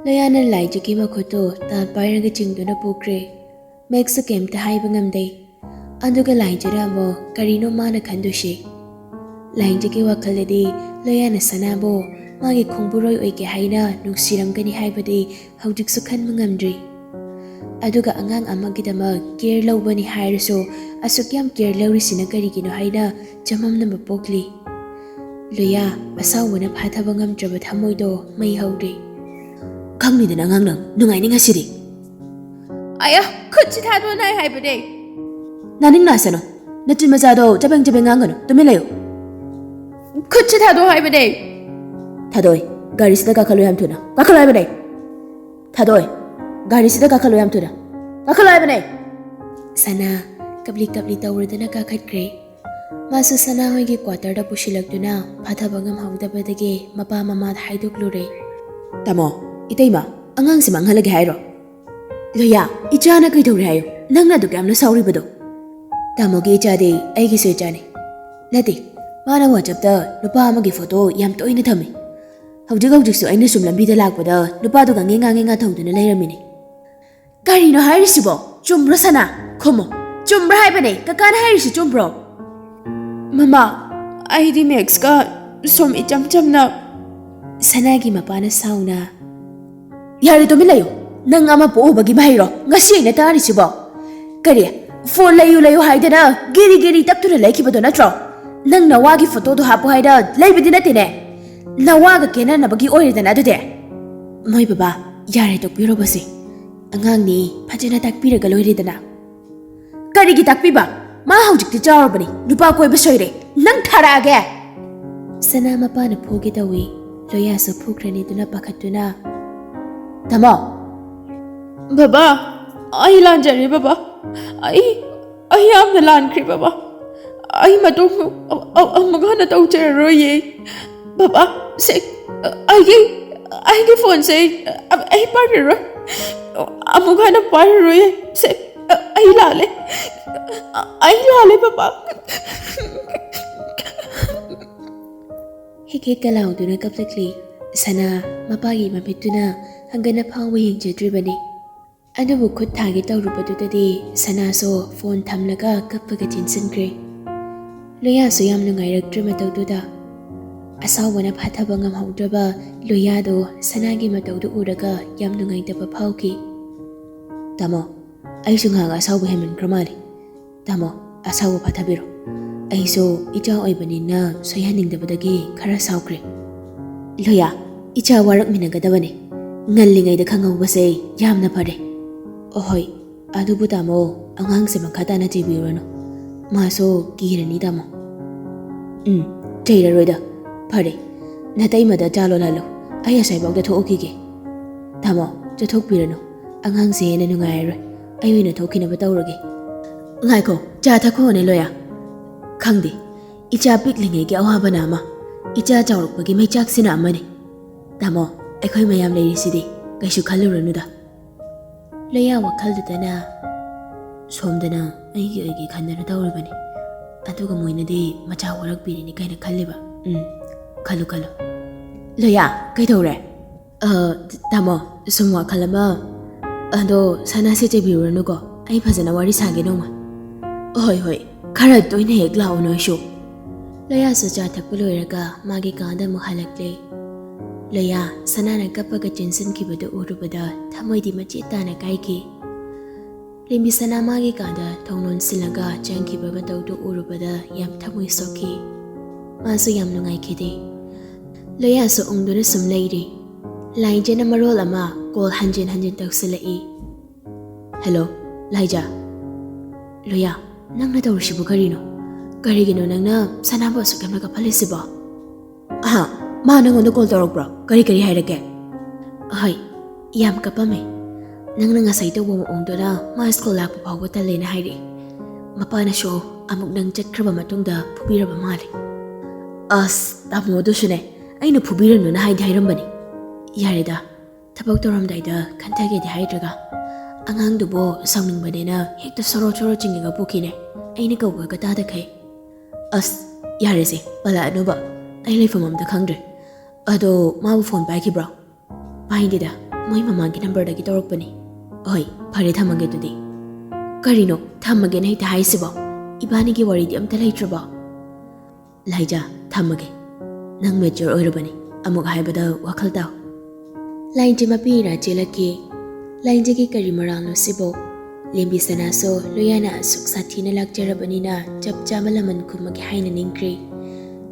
ꯂꯣꯌꯥꯅ ꯂꯥꯏꯖꯒꯤ ꯃꯈꯨꯠꯇꯨ ꯇꯥꯜ ꯄꯥꯏꯔꯒ ꯆꯤꯡꯗꯨꯅ ꯄꯨꯈ꯭ꯔꯦ꯫ ꯃꯦꯛꯁꯁꯨ ꯀꯩꯝꯇ ꯍꯥꯏꯕ ꯉꯝꯗꯦ꯫ ꯑꯗꯨꯒ ꯂꯥꯏꯖꯅ ꯑꯃꯨꯛ ꯀꯔꯤꯅꯣ ꯃꯥꯅ ꯈꯟꯗꯣꯏꯁꯦ? ꯂꯥꯏꯖꯒꯤ ꯋꯥꯈꯜꯗꯗꯤ ꯂꯣꯌꯥꯅ ꯁꯅꯥꯕꯨ ꯃꯥꯒꯤ ꯈꯣꯡꯕꯨꯔꯣꯏ ꯑꯣꯏꯒꯦ ꯍꯥꯏꯅ ꯅꯨꯡꯁꯤꯔꯝꯒꯅꯤ ꯍꯥꯏꯕꯗꯤ ꯍꯧꯖꯤꯛꯁꯨ ꯈꯟꯕ ꯉꯝꯗ꯭ꯔꯤ꯫ ꯑꯗꯨꯒ ꯑꯉꯥꯡ ꯑꯃꯒꯤꯗꯃꯛ ꯀꯦꯌꯔ ꯂꯧꯕꯅꯤ ꯍꯥꯏꯔꯁꯨ ꯑꯁꯨꯛ ꯌꯥꯝ ꯀꯦꯌꯔ ꯂꯧꯔꯤꯁꯤꯅ ꯀꯔꯤꯒꯤꯅꯣ ꯍꯥꯏꯅ ꯆꯃꯝꯅꯕ ꯄꯣꯛꯂꯤ꯫ ꯂꯣꯌꯥ, ꯑꯁꯥꯎꯕꯅ ꯐꯥꯊꯕ ꯉꯝꯗ꯭ꯔꯕ ꯊꯃꯣꯏꯗꯣ ꯃꯩ ꯍꯧꯔꯦ꯫ ꯈꯪꯅꯤꯗꯅ ꯑꯉꯥꯡ ꯅꯪ, ꯅꯨꯡꯉꯥꯏꯅꯤ ꯉꯁꯤꯗꯤ꯫ ꯑꯌꯥ, ꯈꯨꯠꯁꯤ ꯊꯥꯗꯣꯛꯅ ꯍꯥꯏꯕꯅꯦ꯫ ꯅꯥꯅꯤꯡ ꯅꯥꯁꯅꯨ꯫ ꯅꯆꯤꯟ ꯃꯆꯥꯗꯣ ꯆꯕꯦꯡ ꯆꯕꯦꯡ ꯉꯥꯡꯒꯅꯨ, ꯇꯨꯃꯤꯟ ꯂꯩꯌꯨ꯫ ꯈꯨꯠꯁꯤ ꯊꯥꯗꯣꯛ ꯍꯥꯏꯕꯅꯦ꯫ ꯊꯥꯗꯣꯛꯑꯣꯏ꯫ ꯒꯥꯔꯤꯁꯤꯗ ꯀꯥꯈꯠꯂꯨ ꯌꯥꯝ ꯊꯨꯅ꯫ ꯀꯥꯈꯠꯂꯨ ꯍꯥꯏꯕꯅꯦ꯫ ꯊꯥꯗꯣꯛꯑꯣꯏ꯫ ꯒꯥꯔꯤꯁꯤꯗ ꯀꯥꯈꯠꯂꯨ ꯌꯥꯝ ꯊꯨꯅ꯫ ꯀꯥꯈꯠꯂꯨ ꯍꯥꯏꯕꯅꯦ꯫ ꯁꯅꯥ ꯀꯞꯂꯤ ꯀꯞꯂꯤ ꯇꯧꯔꯗꯨꯅ ꯀꯥꯈꯠꯈ꯭ꯔꯦ꯫ ꯃꯥꯁꯨ ꯁꯅꯥ ꯍꯣꯏꯒꯤ ꯀ꯭ꯋꯥꯇꯔꯗ ꯄꯨꯁꯤꯜꯂꯛꯇꯨꯅ ꯐꯥꯊꯕ ꯉꯝꯍꯧꯗꯕꯗꯒꯤ ꯃꯄꯥ ꯃꯃꯥꯗ ꯍꯥꯏꯗꯣꯛꯂꯨꯔꯦ꯫ ꯇꯥꯃꯣ, ꯏꯇꯩꯃ, ꯑꯉꯥꯡꯁꯤ ꯃꯥꯡꯍꯜꯂꯒꯦ ꯍꯥꯏꯔꯣ? ꯂꯣꯌꯥ, ꯏꯆꯥꯅ ꯀꯩꯗꯧꯔꯦ ꯍꯥꯏꯌꯣ? ꯅꯪꯅ ꯑꯗꯨꯛ ꯌꯥꯝꯅ ꯁꯥꯎꯔꯤꯕꯗꯣ? ꯇꯥꯃꯣꯒꯤ ꯏꯆꯥꯗꯤ ꯑꯩꯒꯤꯁꯨ ꯏꯆꯥꯅꯤ꯫ ꯅꯠꯇꯦ, ꯃꯥꯅ WhatsAppꯇ ꯅꯨꯄꯥ ꯑꯃꯒꯤ ꯐꯣꯇꯣ ꯌꯥꯝ ꯇꯣꯏꯅ ꯊꯝꯃꯤ꯫ ꯍꯧꯖꯤꯛ ꯍꯧꯖꯤꯛꯁꯨ ꯑꯩꯅ ꯁꯨꯝ ꯂꯝꯕꯤꯗ ꯂꯥꯛꯄꯗ ꯅꯨꯄꯥꯗꯨꯒ ꯉꯦꯉꯥ ꯉꯦꯉꯥ ꯊꯧꯗꯨꯅ ꯂꯩꯔꯝꯃꯤꯅꯤ꯫ ꯀꯔꯤꯅꯣ ꯍꯥꯏꯔꯤꯁꯤꯕꯣ? ꯆꯨꯝꯕ꯭ꯔꯣ ꯁꯅꯥ? ꯈꯨꯝꯃꯣ꯫ ꯆꯨꯝꯕ꯭ꯔꯥ ꯍꯥꯏꯕꯅꯦ? ꯀꯀꯥꯅ ꯍꯥꯏꯔꯤꯁꯤ ꯆꯨꯝꯕ꯭ꯔꯣ? ꯃꯃꯥ, ꯑꯩꯗꯤ ꯃꯦꯛꯁꯀ ꯁꯨꯝ ꯏꯆꯝ ꯆꯝꯅ꯫ ꯁꯅꯥꯒꯤ ꯃꯄꯥꯅ ꯁꯥꯎꯅ, ꯌꯥꯔꯦ, ꯇꯨꯃꯤꯟ ꯂꯩꯌꯨ꯫ ꯅꯪ ꯑꯃ ꯄꯣꯛꯎꯕꯒꯤ ꯃꯍꯩꯔꯣ ꯉꯁꯤ ꯑꯩꯅ ꯇꯥꯔꯤꯁꯤꯕꯣ? ꯀꯔꯤ? ꯐꯣꯟ ꯂꯩꯌꯨ ꯂꯩꯌꯨ ꯍꯥꯏꯗꯅ ꯒꯤꯔꯤ ꯒꯤꯔꯤ ꯇꯛꯇꯨꯅ ꯂꯩꯈꯤꯕꯗꯣ ꯅꯠꯇ꯭ꯔꯣ? ꯅꯪ ꯅꯋꯥꯒꯤ ꯐꯣꯇꯣꯗꯣ ꯍꯥꯞꯄꯨ ꯍꯥꯏꯅ ꯂꯩꯕꯗꯤ ꯅꯠꯇꯦꯅꯦ꯫ ꯅꯋꯥꯒ ꯀꯦꯅꯅꯕꯒꯤ ꯑꯣꯏꯔꯦꯗꯅ ꯑꯗꯨꯗꯤ꯫ ꯃꯣꯏ ꯕꯕꯥ, ꯌꯥꯔꯦ, ꯇꯣꯛꯄꯤꯔꯣꯕꯁꯦ꯫ ꯑꯉꯥꯡꯅꯤ, ꯐꯖꯅ ꯇꯥꯛꯄꯤꯔꯒ ꯂꯣꯏꯔꯦꯗꯅ꯫ ꯀꯔꯤꯒꯤ ꯇꯥꯛꯄꯤꯕ? ꯃꯥ ꯍꯧꯖꯤꯛꯇꯤ ꯆꯥꯎꯔꯕꯅꯤ, ꯅꯨꯄꯥ ꯀꯣꯏꯕ ꯁꯣꯏꯔꯦ꯫ ꯅꯪ ꯊꯥꯔꯛꯑꯒꯦ꯫ ꯁꯅꯥ ꯃꯄꯥꯅ ꯐꯨꯒꯦ ꯇꯧꯏ꯫ ꯂꯣꯌꯥꯁꯨ ꯐꯨꯈ꯭ꯔꯅꯤꯗꯨꯅ ꯄꯥꯈꯠꯇꯨꯅ, ꯇꯥꯃꯣ, ꯕꯕꯥ, ꯑꯩ ꯂꯥꯟꯖꯔꯦ ꯕꯕꯥ꯫ ꯑꯩ, ꯑꯩ ꯌꯥꯝꯅ ꯂꯥꯟꯈ꯭ꯔꯦ ꯕꯕꯥ꯫ ꯑꯩ ꯃꯇꯨꯡ ꯑ-, ꯑ-, ꯑꯃꯨꯛ ꯍꯟꯅ ꯇꯧꯖꯔꯔꯣꯏꯌꯦ꯫ ꯕꯕꯥ, ꯁꯦ, ꯑꯩꯒꯤ, ꯑꯩꯒꯤ ꯐꯣꯟꯁꯦ ꯑꯩ, ꯑꯩ ꯄꯥꯏꯔꯔꯣꯏ꯫ ꯑꯃꯨꯛ ꯍꯟꯅ ꯄꯥꯏꯔꯔꯣꯏꯌꯦ꯫ ꯁꯦ, ꯑꯩ ꯂꯥꯜꯂꯦ꯫ ꯑꯩ ꯂꯥꯜꯂꯦ ꯕꯕꯥ꯫ ꯍꯤꯛ ꯍꯤꯛꯀ ꯂꯥꯎꯗꯨꯅ ꯀꯞꯂꯛꯂꯤ꯫ ꯁꯅꯥ ꯃꯄꯥꯒꯤ ꯃꯃꯤꯠꯇꯨꯅ ꯍꯪꯒꯠꯅ ꯐꯥꯎꯕ ꯌꯦꯡꯖꯗ꯭ꯔꯤꯕꯅꯤ꯫ ꯑꯗꯨꯕꯨ ꯈꯨꯠ ꯊꯥꯒꯦ ꯇꯧꯔꯨꯕꯗꯨꯗꯗꯤ ꯁꯅꯥꯁꯨ ꯐꯣꯟ ꯊꯝꯂꯒ ꯀꯞꯄꯒ ꯆꯦꯟꯁꯤꯟꯈ꯭ꯔꯦ꯫ ꯂꯣꯌꯥꯁꯨ ꯌꯥꯝ ꯅꯨꯡꯉꯥꯏꯔꯛꯇ꯭ꯔꯦ ꯃꯇꯧꯗꯨꯗ꯫ ꯑꯁꯥꯎꯕꯅ ꯐꯥꯊꯕ ꯉꯝꯍꯧꯗ꯭ꯔꯕ ꯂꯣꯌꯥꯗꯣ ꯁꯅꯥꯒꯤ ꯃꯇꯧꯗꯨ ꯎꯔꯒ ꯌꯥꯝ ꯅꯨꯡꯉꯥꯏꯇꯕ ꯐꯥꯎꯈꯤ꯫ "ꯇꯥꯃꯣ, ꯑꯩꯁꯨ ꯉꯥꯏꯍꯥꯛ ꯑꯁꯥꯎꯕ ꯍꯦꯟꯃꯟꯈ꯭ꯔ ꯃꯥꯜꯂꯦ꯫ ꯇꯥꯃꯣ, ꯑꯁꯥꯎꯕ ꯐꯥꯊꯕꯤꯔꯣ꯫ ꯑꯩꯁꯨ ꯏꯆꯥ ꯑꯣꯏꯕꯅꯤꯅ ꯁꯣꯏꯍꯟꯅꯤꯡꯗꯕꯗꯒꯤ ꯈꯔ ꯁꯥꯎꯈ꯭ꯔꯦ꯫ ꯂꯣꯌꯥ, ꯏꯆꯥ ꯋꯥꯔꯛꯃꯤꯟꯅꯒꯗꯕꯅꯦ꯫ ꯉꯜꯂꯤꯉꯩꯗ ꯈꯪꯍꯧꯕꯁꯦ ꯌꯥꯝꯅ ꯐꯔꯦ꯫" "ꯑꯍꯣꯏ, ꯑꯗꯨꯕꯨ ꯇꯥꯃꯣ, ꯑꯉꯥꯡꯁꯦ ꯃꯈꯥ ꯇꯥꯅ ꯆꯩꯕꯤꯔꯨꯔꯅꯨ꯫ ꯃꯥꯁꯨ ꯀꯤꯔꯅꯤ ꯇꯥꯃꯣ꯫" "ꯎꯝ, ꯆꯩꯔꯔꯣꯏꯗ꯫ ꯐꯔꯦ, ꯅꯇꯩꯃꯗ ꯆꯥ ꯂꯣꯜꯍꯜꯂꯨ꯫ ꯑꯩ ꯑꯁ꯭ꯋꯥꯏꯐꯥꯎꯗ ꯊꯣꯛꯎꯈꯤꯒꯦ꯫" "ꯇꯥꯃꯣ, ꯆꯠꯊꯣꯛꯄꯤꯔꯅꯨ꯫ ꯑꯉꯥꯡꯁꯦ ꯍꯦꯟꯅ ꯅꯨꯡꯉꯥꯏꯔꯔꯣꯏ꯫ ꯑꯩ ꯑꯣꯏꯅ ꯊꯣꯛꯈꯤꯅꯕ ꯇꯧꯔꯒꯦ꯫" "ꯉꯥꯏꯈꯣ, ꯆꯥ ꯊꯛꯈꯣꯅꯦ ꯂꯣꯌꯥ꯫" "ꯈꯪꯗꯦ, ꯏꯆꯥ ꯄꯤꯛꯂꯤꯉꯩꯒꯤ ꯑꯋꯥꯕꯅ ꯑꯃ, ꯏꯆꯥ ꯆꯥꯎꯔꯛꯄꯒꯤ ꯃꯩꯆꯥꯛꯁꯤꯅ ꯑꯃꯅꯤ꯫ ꯇꯥꯃꯣ, ꯑꯩꯈꯣꯏ ꯃꯌꯥꯝ ꯂꯩꯔꯤꯁꯤꯗꯤ, ꯀꯩꯁꯨ ꯈꯜꯂꯨꯔꯅꯨꯗ꯫" ꯂꯣꯌꯥ ꯋꯥꯈꯜꯗꯨꯗꯅ, "ꯁꯣꯝꯗꯅ ꯑꯩꯒꯤ ꯑꯣꯏꯒꯦ ꯈꯟꯗꯅ ꯇꯧꯔꯤꯕꯅꯤ, ꯑꯗꯨꯒ ꯃꯣꯏꯅꯗꯤ ꯃꯆꯥ ꯋꯥꯔꯛꯄꯤꯔꯤꯅꯤ ꯀꯥꯏꯅ ꯈꯜꯂꯤꯕ꯫ ꯎꯝ, ꯈꯜꯂꯨ, ꯈꯜꯂꯨ꯫" "ꯂꯣꯌꯥ, ꯀꯩꯗꯧꯔꯦ?" "ꯑ, ꯇꯥꯃꯣ, ꯁꯨꯝ ꯋꯥꯈꯜ ꯑꯃ, ꯑꯗꯣ ꯁꯅꯥꯁꯦ ꯆꯩꯕꯤꯔꯨꯔꯅꯨꯀꯣ, ꯑꯩ ꯐꯖꯅ ꯋꯥꯔꯤ ꯁꯥꯒꯦ ꯅꯣꯡꯃ꯫" "ꯍꯣꯏ, ꯍꯣꯏ, ꯈꯔ ꯇꯣꯏꯅ ꯍꯦꯛ ꯂꯥꯛꯑꯣ ꯅꯣꯏꯁꯨ꯫" ꯂꯣꯌꯥꯁꯨ ꯆꯥ ꯊꯛꯄ ꯂꯣꯏꯔꯒ ꯃꯥꯒꯤ ꯀꯥꯗ ꯑꯃꯨꯛ ꯍꯜꯂꯛꯂꯦ꯫ ꯂꯣꯌꯥ, ꯁꯅꯥꯅ ꯀꯞꯄꯒ ꯆꯦꯟꯁꯤꯟꯈꯤꯕꯗꯨ ꯎꯔꯨꯕꯗ ꯊꯃꯣꯏꯗꯤ ꯃꯆꯦꯠ ꯇꯥꯅ ꯀꯥꯏꯈꯤ꯫ ꯂꯦꯝꯕꯤ ꯁꯅꯥ ꯃꯥꯒꯤ ꯀꯥꯗ ꯊꯣꯡ ꯂꯣꯟꯁꯤꯜꯂꯒ ꯆꯪꯈꯤꯕ ꯃꯇꯧꯗꯨ ꯎꯔꯨꯕꯗ ꯌꯥꯝ ꯊꯃꯣꯏ ꯁꯣꯛꯈꯤ꯫ ꯃꯥꯁꯨ ꯌꯥꯝ ꯅꯨꯡꯉꯥꯏꯈꯤꯗꯦ꯫ ꯂꯣꯌꯥꯁꯨ ꯎꯪꯗꯨꯅ ꯁꯨꯝ ꯂꯩꯔꯤ꯫ ꯂꯥꯏꯖꯅ ꯃꯔꯣꯜ ꯑꯃ ꯀꯣꯜ ꯍꯟꯖꯤꯟ ꯍꯟꯖꯤꯟ ꯇꯧꯁꯤꯜꯂꯛꯏ꯫ "ꯍꯦꯜꯂꯣ, ꯂꯥꯏꯖ꯫" "ꯂꯣꯌꯥ, ꯅꯪꯅ ꯇꯧꯔꯤꯁꯤꯕꯨ ꯀꯔꯤꯅꯣ? ꯀꯔꯤꯒꯤꯅꯣ ꯅꯪꯅ ꯁꯅꯥꯕꯨ ꯑꯁꯨꯛ ꯌꯥꯝꯅ ꯀꯞꯍꯜꯂꯤꯁꯤꯕꯣ?" "ꯑꯍꯥ, ꯃꯥ ꯅꯪꯉꯣꯟꯗ ꯀꯣꯜ ꯇꯧꯔꯛꯄ꯭ꯔꯣ? ꯀꯔꯤ ꯀꯔꯤ ꯍꯥꯏꯔꯛꯀꯦ?" "ꯑꯍꯣꯏ, ꯌꯥꯝ ꯀꯞꯄꯝꯃꯦ꯫ ꯅꯪꯅ ꯉꯁꯥꯏ ꯇꯧꯕ ꯃꯑꯣꯡꯗꯨꯅ ꯃꯥ ꯁ꯭ꯀꯨꯜ ꯂꯥꯛꯄ ꯐꯥꯎꯕ ꯇꯜꯂꯦꯅ ꯍꯥꯏꯔꯛꯏ꯫ ꯃꯄꯥꯅꯁꯨ ꯑꯃꯨꯛ ꯅꯪ ꯆꯠꯈ꯭ꯔꯕ ꯃꯇꯨꯡꯗ ꯐꯨꯕꯤꯔꯕ ꯃꯥꯜꯂꯦ꯫ ꯑꯁ, ꯇꯥꯃꯣ, ꯑꯗꯨꯁꯨꯅꯦ, ꯑꯩꯅ ꯐꯨꯕꯤꯔꯅꯨꯅ ꯍꯥꯏꯗꯤ ꯍꯥꯏꯔꯝꯕꯅꯤ꯫ ꯌꯥꯔꯦꯗ, ꯊꯕꯛ ꯇꯧꯔꯝꯗꯥꯏꯗ ꯈꯟꯊꯒꯦꯗꯤ ꯍꯥꯏꯗ꯭ꯔꯒ, ꯑꯉꯥꯡꯗꯨꯕꯨ ꯁꯥꯎꯅꯤꯡꯕꯅꯦꯅ ꯍꯦꯛꯇ ꯁꯣꯔꯣ ꯁꯣꯔꯣ ꯆꯤꯡꯉꯒ ꯄꯨꯈꯤꯅꯦ꯫ ꯑꯩꯅ ꯀꯧꯕꯒ ꯇꯥꯗꯈꯩ꯫ ꯑꯁ, ꯌꯥꯔꯦꯁꯦ, ꯄꯜꯂꯛꯑꯅꯨꯕ꯫ ꯑꯩ ꯂꯩꯐꯝ ꯑꯝꯇ ꯈꯪꯗ꯭ꯔꯦ꯫ ꯑꯗꯣ ꯃꯥꯕꯨ ꯐꯣꯟ ꯄꯥꯏꯈꯤꯕ꯭ꯔꯣ? ꯄꯥꯏꯗꯦꯗ, ꯃꯣꯏ ꯃꯃꯥꯒꯤ ꯅꯝꯕꯔꯗꯒꯤ ꯇꯧꯔꯛꯄꯅꯤ꯫ ꯍꯣꯏ, ꯐꯔꯦ, ꯊꯝꯃꯒꯦ ꯑꯗꯨꯗꯤ꯫ ꯀꯔꯤꯅꯣ ꯊꯝꯃꯒꯦꯅ ꯍꯦꯛꯇ ꯍꯥꯏꯁꯤꯕꯣ? ꯏꯕꯥꯅꯤꯒꯤ ꯋꯥꯔꯤꯗꯤ ꯑꯝꯇ ꯂꯩꯇ꯭ꯔꯕꯣ? ꯂꯥꯏꯖꯥ, ꯊꯝꯃꯒꯦ꯫ ꯅꯪ ꯃꯦꯆ꯭ꯌꯣꯔ ꯑꯣꯏꯔꯕꯅꯤ꯫ ꯑꯃꯨꯛ ꯍꯥꯏꯕꯗ ꯋꯥꯈꯜ ꯇꯥꯎ꯫ ꯂꯥꯏꯟꯖꯤ ꯃꯄꯤ ꯏꯔꯥ ꯆꯦꯜꯂꯛꯈꯤ꯫ ꯂꯥꯏꯟꯖꯤꯒꯤ ꯀꯔꯤ ꯃꯔꯥꯜꯅꯣ ꯁꯤꯕꯣ? ꯂꯦꯝꯕꯤ ꯁꯅꯥꯁꯨ ꯂꯣꯌꯥꯅ ꯑꯁꯨꯛ ꯁꯥꯊꯤꯅ ꯂꯥꯛꯆꯔꯕꯅꯤꯅ ꯆꯞ ꯆꯥꯕ ꯂꯃꯟ ꯈꯨꯝꯃꯒꯦ ꯍꯥꯏꯅ ꯅꯤꯡꯈ꯭ꯔꯦ꯫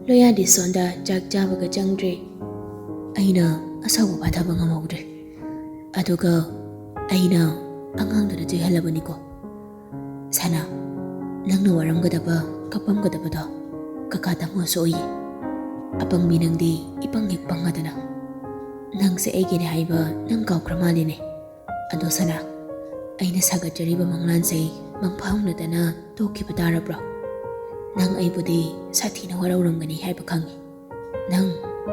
ꯂꯣꯌꯥꯗꯤ ꯁꯣꯝꯗ ꯆꯥꯛ ꯆꯥꯕꯒ ꯆꯪꯗ꯭ꯔꯦ꯫ ꯑꯩꯅ ꯑꯁꯥꯎꯕ ꯐꯥꯊꯕ ꯉꯝꯍꯧꯗ꯭ꯔꯦ꯫ ꯑꯗꯨꯒ ꯑꯩꯅ ꯑꯉꯥꯡꯗꯨꯗ ꯆꯩꯍꯜꯂꯕꯅꯤꯀꯣ꯫ ꯁꯅꯥ, ꯅꯪꯅ ꯋꯥꯔꯝꯒꯗꯕ, ꯀꯞꯄꯝꯒꯗꯕꯗꯣ ꯀꯀꯥ ꯇꯥꯃꯣꯁꯨ ꯎꯏꯌꯦ꯫ ꯑꯄꯪꯕꯤ ꯅꯪꯗꯤ ꯏꯄꯪ ꯍꯦꯛ ꯄꯪꯉꯗꯅ꯫ ꯅꯪꯁꯦ ꯑꯩꯒꯤꯅꯦ ꯍꯥꯏꯕ ꯅꯪ ꯀꯥꯎꯈ꯭ꯔ ꯃꯥꯜꯂꯤꯅꯦ꯫ ꯑꯗꯣ ꯁꯅꯥ, ꯑꯩꯅ ꯁꯥꯒꯠꯆꯔꯤꯕ ꯃꯪꯂꯥꯟꯁꯦ ꯃꯪꯐꯥꯎꯅꯗꯅ ꯇꯣꯛꯈꯤꯕ ꯇꯥꯔꯕ꯭ꯔꯣ? ꯅꯪ ꯑꯩꯕꯨꯗꯤ ꯁꯥꯊꯤꯅ ꯋꯥꯔꯧꯔꯝꯒꯅꯤ ꯍꯥꯏꯕ ꯈꯪꯉꯤ꯫ ꯅꯪ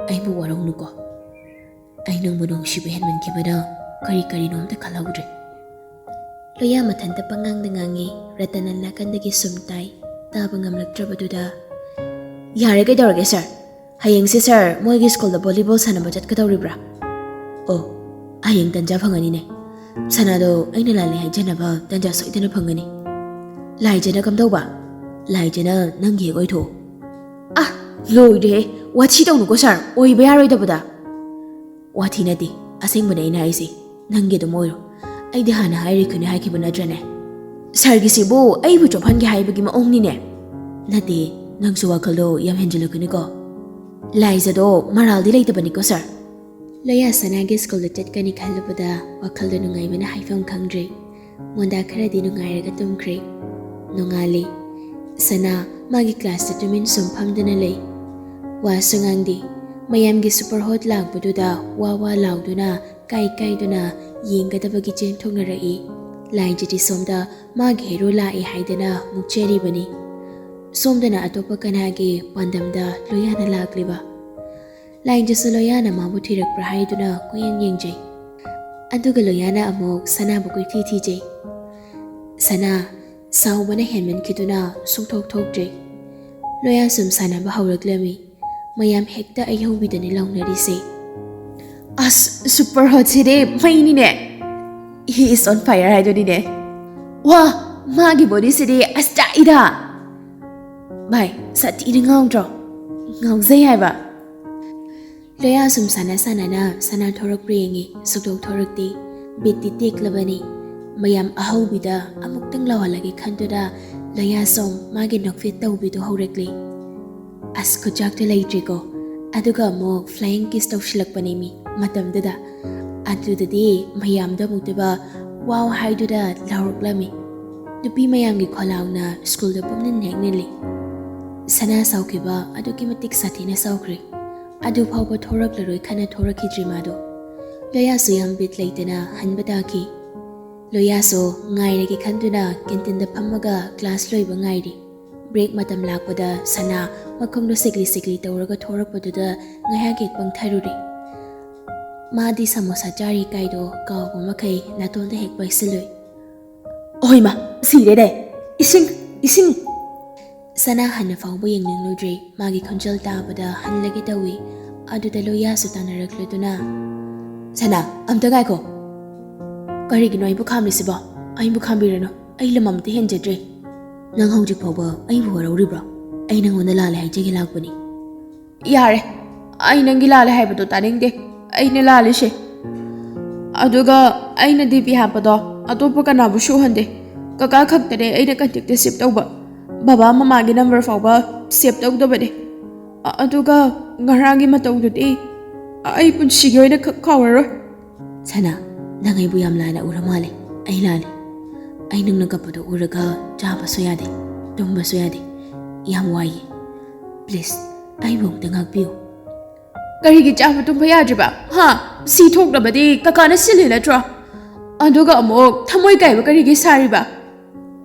ꯑꯩꯕꯨ ꯋꯥꯔꯧꯅꯨꯀꯣ꯫ ꯑꯩ ꯅꯪꯕꯨ ꯅꯨꯡꯁꯤꯕ ꯍꯦꯟꯃꯟꯈꯤꯕꯅ ꯀꯔꯤ ꯀꯔꯤꯅꯣ ꯑꯝꯇ ꯈꯜꯍꯧꯗ꯭ꯔꯦ꯫ ꯂꯣꯌꯥ ꯃꯊꯟꯇ ꯄꯉꯥꯡꯗ ꯉꯥꯡꯉꯤ꯫ ꯔꯇꯟꯅ ꯅꯥꯀꯟꯗꯒꯤ ꯁꯨꯝ ꯇꯥꯏ꯫ ꯇꯥꯕ ꯉꯝꯂꯛꯇ꯭ꯔꯕꯗꯨꯗ, "ꯌꯥꯔꯦ, ꯀꯩꯗꯧꯔꯒꯦ ꯁꯥꯔ? ꯍꯌꯦꯡꯁꯦ ꯁꯥꯔ ꯃꯣꯏꯒꯤ ꯁ꯭ꯀꯨꯜꯗ ꯚꯣꯂꯤꯕꯣꯜ ꯁꯥꯟꯅꯕ ꯆꯠꯀꯗꯧꯔꯤꯕ꯭ꯔꯥ?" "ꯑꯣ, ꯍꯌꯦꯡ ꯇꯟꯖꯥ ꯐꯪꯒꯅꯤꯅꯦ꯫ ꯁꯅꯥꯗꯣ ꯑꯩꯅ ꯂꯥꯜꯂꯦ ꯍꯥꯏꯖꯅꯕ ꯇꯟꯖꯥ ꯁꯣꯏꯗꯅ ꯐꯪꯒꯅꯤ꯫ ꯂꯥꯏꯖꯅ ꯀꯝꯗꯧꯕ? ꯂꯥꯏꯖꯅ ꯅꯪꯒꯤ ꯍꯦꯛ ꯑꯣꯏꯊꯣꯛꯎ꯫" "ꯑ, ꯂꯣꯏꯔꯦꯍꯦ! ꯋꯥꯊꯤ ꯇꯧꯅꯨꯀꯣ ꯁꯥꯔ, ꯑꯣꯏꯕ ꯌꯥꯔꯣꯏꯗꯕꯗ!" "ꯋꯥꯊꯤ ꯅꯠꯇꯦ, ꯑꯁꯦꯡꯕꯅꯦ ꯑꯩꯅ ꯍꯥꯏꯁꯦ꯫ ꯅꯪꯒꯤ ꯑꯗꯨꯝ ꯑꯣꯏꯔꯣ꯫ ꯑꯩꯗꯤ ꯍꯥꯟꯅ ꯍꯥꯏꯔꯣꯏꯈꯤꯅꯤ ꯍꯥꯏꯈꯤꯕ ꯅꯠꯇ꯭ꯔꯅꯦ? ꯁꯥꯔꯒꯤꯁꯤꯕꯨ ꯑꯩꯕꯨ ꯆꯣꯞꯍꯟꯒꯦ ꯍꯥꯏꯕꯒꯤ ꯃꯑꯣꯡꯅꯤꯅꯦ꯫ ꯅꯠꯇꯦ, ꯅꯪꯁꯨ ꯋꯥꯈꯜꯗꯣ ꯌꯥꯝ ꯍꯦꯟꯖꯤꯜꯂꯛꯀꯅꯤꯀꯣ꯫ ꯂꯥꯏꯖꯗꯣ ꯃꯔꯥꯜꯗꯤ ꯂꯩꯇꯕꯅꯤꯀꯣ ꯁꯥꯔ꯫" ꯂꯣꯌꯥ ꯁꯅꯥꯒꯤ ꯁ꯭ꯀꯨꯜꯗ ꯆꯠꯀꯅꯤ ꯈꯜꯂꯨꯕꯗ ꯋꯥꯈꯜꯗ ꯅꯨꯡꯉꯥꯏꯕꯅ ꯍꯥꯏꯐꯝ ꯈꯪꯗ꯭ꯔꯦ꯫ ꯃꯣꯟꯗꯥ ꯈꯔꯗꯤ ꯅꯨꯡꯉꯥꯏꯔꯒ ꯇꯨꯝꯈ꯭ꯔꯦ꯫ ꯅꯣꯡꯉꯥꯜꯂꯤ꯫ ꯁꯅꯥ ꯃꯥꯒꯤ ꯀ꯭ꯂꯥꯁꯇ ꯇꯨꯃꯤꯟ ꯁꯨꯝ ꯐꯝꯗꯨꯅ ꯂꯩ꯫ ꯋꯥꯁꯨ ꯉꯥꯡꯗꯦ꯫ ꯃꯌꯥꯝꯒꯤ ꯁꯨꯄꯔ ꯍꯣꯠ ꯂꯥꯛꯄꯗꯨꯗ ꯋꯥ ꯋꯥ ꯂꯥꯎꯗꯨꯅ, ꯀꯥꯏ ꯀꯥꯏꯗꯨꯅ ꯌꯦꯡꯒꯗꯕꯒꯤ ꯆꯦꯟꯊꯣꯛꯅꯔꯛꯏ꯫ ꯂꯥꯏꯟꯖꯤꯗꯤ ꯁꯣꯝꯗ ꯃꯥꯒꯤ ꯍꯦꯔꯣ ꯂꯥꯛꯑꯦ ꯍꯥꯏꯗꯅ ꯃꯨꯛꯆꯔꯤꯕꯅꯤ꯫ ꯁꯣꯝꯗꯅ ꯑꯇꯣꯞꯄ ꯀꯅꯥꯒꯤ ꯄꯥꯟꯗꯝꯗ ꯂꯣꯌꯥꯅ ꯂꯥꯛꯂꯤꯕ? ꯂꯥꯏꯟꯖꯤꯁꯨ ꯂꯣꯌꯥꯅ ꯃꯥꯕꯨ ꯊꯤꯔꯛꯄ꯭ꯔꯥ ꯍꯥꯏꯗꯨꯅ ꯀꯣꯏꯌꯦꯡ ꯌꯦꯡꯖꯩ꯫ ꯑꯗꯨꯒ ꯂꯣꯌꯥꯅ ꯑꯃꯨꯛ ꯁꯅꯥꯕꯨ ꯀꯣꯏꯊꯤ ꯊꯤꯖꯩ꯫ ꯁꯅꯥ, ꯁꯥꯎꯕꯅ ꯍꯦꯟꯃꯟꯈꯤꯗꯨꯅ ꯁꯨꯡꯊꯣꯛ ꯊꯣꯛꯇ꯭ꯔꯦ꯫ ꯂꯣꯌꯥ ꯁꯨꯝ ꯁꯥꯟꯅꯕ ꯍꯧꯔꯛꯂꯝꯃꯤ꯫ ꯃꯌꯥꯝ ꯍꯦꯛꯇ ꯑꯩꯍꯧꯕꯤꯗꯅꯤ ꯂꯥꯎꯅꯔꯤꯁꯦ꯫ ꯑꯁ, ꯁꯨꯄꯔ ꯍꯣꯠꯁꯤꯗꯤ ꯃꯩꯅꯤꯅꯦ꯫ He is on fire ꯍꯥꯏꯗꯨꯅꯤꯅꯦ꯫ ꯋꯥ, ꯃꯥꯒꯤ ꯕꯣꯗꯤꯁꯤꯗꯤ ꯑꯁ ꯆꯥꯛꯏꯗ꯫ ꯚꯥꯏ, ꯁꯥꯊꯤꯅ ꯉꯥꯎꯗ꯭ꯔꯣ? ꯉꯥꯎꯖꯩ ꯍꯥꯏꯕ꯫ ꯂꯣꯌꯥ ꯁꯨꯝ ꯁꯥꯟꯅ ꯁꯥꯟꯅꯅ ꯁꯅꯥ ꯊꯣꯔꯛꯄ꯭ꯔꯥ ꯌꯦꯡꯉꯤ, ꯁꯨꯛꯊꯣꯛ ꯊꯣꯔꯛꯇꯦ꯫ ꯕꯤꯠꯇꯤ ꯇꯦꯛꯂꯕꯅꯤ꯫ ꯃꯌꯥꯝ ꯑꯍꯧꯕꯤꯗ ꯑꯃꯨꯛꯇꯪ ꯂꯥꯎꯍꯜꯂꯒꯦ ꯈꯟꯗꯨꯅ ꯂꯣꯌꯥ ꯁꯨꯝ ꯃꯥꯒꯤ ꯅꯣꯛꯐꯦꯠ ꯇꯧꯕꯤꯗꯣ ꯍꯧꯔꯛꯂꯤ꯫ ꯑꯁ, ꯈꯨꯆꯥꯛꯇꯣ ꯂꯩꯇ꯭ꯔꯦꯀꯣ꯫ ꯑꯗꯨꯒ ꯑꯃꯨꯛ flying kiss ꯇꯧꯁꯤꯜꯂꯛꯄꯅꯦ ꯃꯤ ꯃꯇꯝꯗꯨꯗ꯫ ꯑꯗꯨꯗꯗꯤ ꯃꯌꯥꯝꯗꯣ ꯑꯃꯨꯛꯇꯣꯏꯕ ꯋꯥꯎ ꯍꯥꯏꯗꯨꯅ ꯂꯥꯎꯔꯛꯂꯝꯃꯤ꯫ ꯅꯨꯄꯤ ꯃꯌꯥꯝꯒꯤ ꯈꯣꯜꯂꯥꯎꯅ ꯁ꯭ꯀꯨꯜꯗ ꯄꯨꯝꯅꯤꯟ ꯍꯦꯛ ꯅꯤꯜꯂꯤ꯫ ꯁꯅꯥ ꯁꯥꯎꯈꯤꯕ ꯑꯗꯨꯛꯀꯤ ꯃꯇꯤꯛ ꯁꯥꯊꯤꯅ ꯁꯥꯎꯈ꯭ꯔꯦ꯫ ꯑꯗꯨ ꯐꯥꯎꯕ ꯊꯣꯔꯛꯂꯔꯣꯏ ꯈꯟꯅ ꯊꯣꯔꯛꯈꯤꯗ꯭ꯔꯤ ꯃꯥꯗꯣ꯫ ꯂꯣꯌꯥꯁꯨ ꯌꯥꯝ ꯕꯤꯠ ꯂꯩꯇꯅ ꯍꯟꯕ ꯇꯥꯈꯤ꯫ ꯂꯣꯌꯥꯁꯨ ꯉꯥꯏꯔꯒꯦ ꯈꯟꯗꯨꯅ ꯀꯦꯟꯇꯤꯟꯗ ꯐꯝꯃꯒ ꯀ꯭ꯂꯥꯁ ꯂꯣꯏꯕ ꯉꯥꯏꯔꯤ꯫ ꯕ꯭ꯔꯦꯛ ꯃꯇꯝ ꯂꯥꯛꯄꯗ ꯁꯅꯥ ꯃꯈꯣꯡꯗꯣ ꯁꯤꯛꯂꯤ ꯁꯤꯛꯂꯤ ꯇꯧꯔꯒ ꯊꯣꯔꯛꯄꯗꯨꯗ ꯉꯥꯏꯍꯥꯛ ꯍꯦꯛ ꯄꯪꯊꯔꯨꯔꯦ꯫ ꯃꯥꯗꯤ ꯁꯃꯣꯁꯥ ꯆꯥꯔꯤ ꯀꯥꯏꯗꯣ ꯀꯥꯎꯕ ꯃꯈꯩ ꯅꯥꯇꯣꯟꯗ ꯍꯦꯛ ꯄꯥꯏꯁꯤꯜꯂꯨꯏ꯫ "ꯑꯣꯏꯃ, ꯁꯤꯔꯦꯅꯦ! ꯏꯁꯤꯡ! ꯏꯁꯤꯡ!" ꯁꯅꯥ ꯍꯟꯅ ꯐꯥꯎꯕ ꯌꯦꯡꯅꯤꯡꯂꯨꯗ꯭ꯔꯦ꯫ ꯃꯥꯒꯤ ꯈꯣꯟꯖꯦꯜ ꯇꯥꯕꯗ ꯍꯜꯂꯒꯦ ꯇꯧꯏ꯫ ꯑꯗꯨꯗ ꯂꯣꯌꯥꯁꯨ ꯇꯥꯟꯅꯔꯛꯂꯗꯨꯅ, "ꯁꯅꯥ, ꯑꯝꯇ ꯉꯥꯏꯈꯣ꯫ ꯀꯔꯤꯒꯤꯅꯣ ꯑꯩꯕꯨ ꯈꯥꯝꯂꯤꯁꯤꯕꯣ? ꯑꯩꯕꯨ ꯈꯥꯝꯕꯤꯔꯅꯨ꯫ ꯑꯩ ꯂꯝ ꯑꯝꯇ ꯍꯦꯟꯖꯗ꯭ꯔꯦ꯫ ꯅꯪ ꯍꯧꯖꯤꯛ ꯐꯥꯎꯕ ꯑꯩꯕꯨ ꯋꯥꯔꯧꯔꯤꯕ꯭ꯔꯣ? ꯑꯩ ꯅꯪꯉꯣꯟꯗ ꯂꯥꯜꯂꯦ ꯍꯥꯏꯖꯒꯦ ꯂꯥꯛꯄꯅꯤ꯫" "ꯌꯥꯔꯦ, ꯑꯩ ꯅꯪꯒꯤ ꯂꯥꯜꯂꯦ ꯍꯥꯏꯕꯗꯣ ꯇꯥꯅꯤꯡꯗꯦ꯫ ꯑꯩꯅ ꯂꯥꯜꯂꯤꯁꯦ꯫ ꯑꯗꯨꯒ ꯑꯩꯅ ꯗꯤ ꯄꯤ ꯍꯥꯞꯄꯗꯣ ꯑꯇꯣꯞꯄ ꯀꯅꯥꯕꯨꯁꯨ ꯎꯍꯟꯗꯦ꯫ ꯀꯀꯥ ꯈꯛꯇꯅꯦ ꯑꯩꯅ ꯀꯟꯇꯦꯛꯇ ꯁꯦꯞ ꯇꯧꯕ꯫ ꯕꯕꯥ ꯃꯃꯥꯒꯤ ꯅꯝꯕꯔ ꯐꯥꯎꯕ ꯁꯦꯞ ꯇꯧꯗꯕꯅꯦ꯫ ꯑ-, ꯑꯗꯨꯒ ꯉꯔꯥꯡꯒꯤ ꯃꯇꯧꯗꯨꯗꯤ ꯑꯩ ꯄꯨꯟꯁꯤꯒꯤ ꯑꯣꯏꯅ ꯈꯛ ꯀꯥꯎꯔꯔꯣꯏ꯫" "ꯁꯅꯥ, ꯅꯪ ꯑꯩꯕꯨ ꯌꯥꯝ ꯂꯥꯟꯅ ꯎꯔ ꯃꯥꯜꯂꯦ꯫ ꯑꯩ ꯂꯥꯜꯂꯦ꯫ ꯑꯩ ꯅꯪꯅ ꯀꯞꯄꯗꯣ ꯎꯔꯒ ꯆꯥꯕꯁꯨ ꯌꯥꯗꯦ, ꯇꯨꯝꯕꯁꯨ ꯌꯥꯗꯦ꯫ ꯌꯥꯝ ꯋꯥꯏꯌꯦ꯫ ꯄ꯭ꯂꯤꯖ, ꯑꯩꯕꯨ ꯑꯃꯨꯛꯇ ꯉꯥꯛꯄꯤꯌꯨ꯫" "ꯀꯔꯤꯒꯤ ꯆꯥꯕ ꯇꯨꯝꯕ ꯌꯥꯗ꯭ꯔꯤꯕ? ꯍꯥ? ꯁꯤ ꯊꯣꯛꯅꯕꯗꯤ ꯀꯀꯥꯅ ꯁꯤꯜꯂꯤ ꯅꯠꯇ꯭ꯔꯣ? ꯑꯗꯨꯒ ꯑꯃꯨꯛ ꯊꯃꯣꯏ ꯀꯥꯏꯕ ꯀꯔꯤꯒꯤ ꯁꯥꯔꯤꯕ?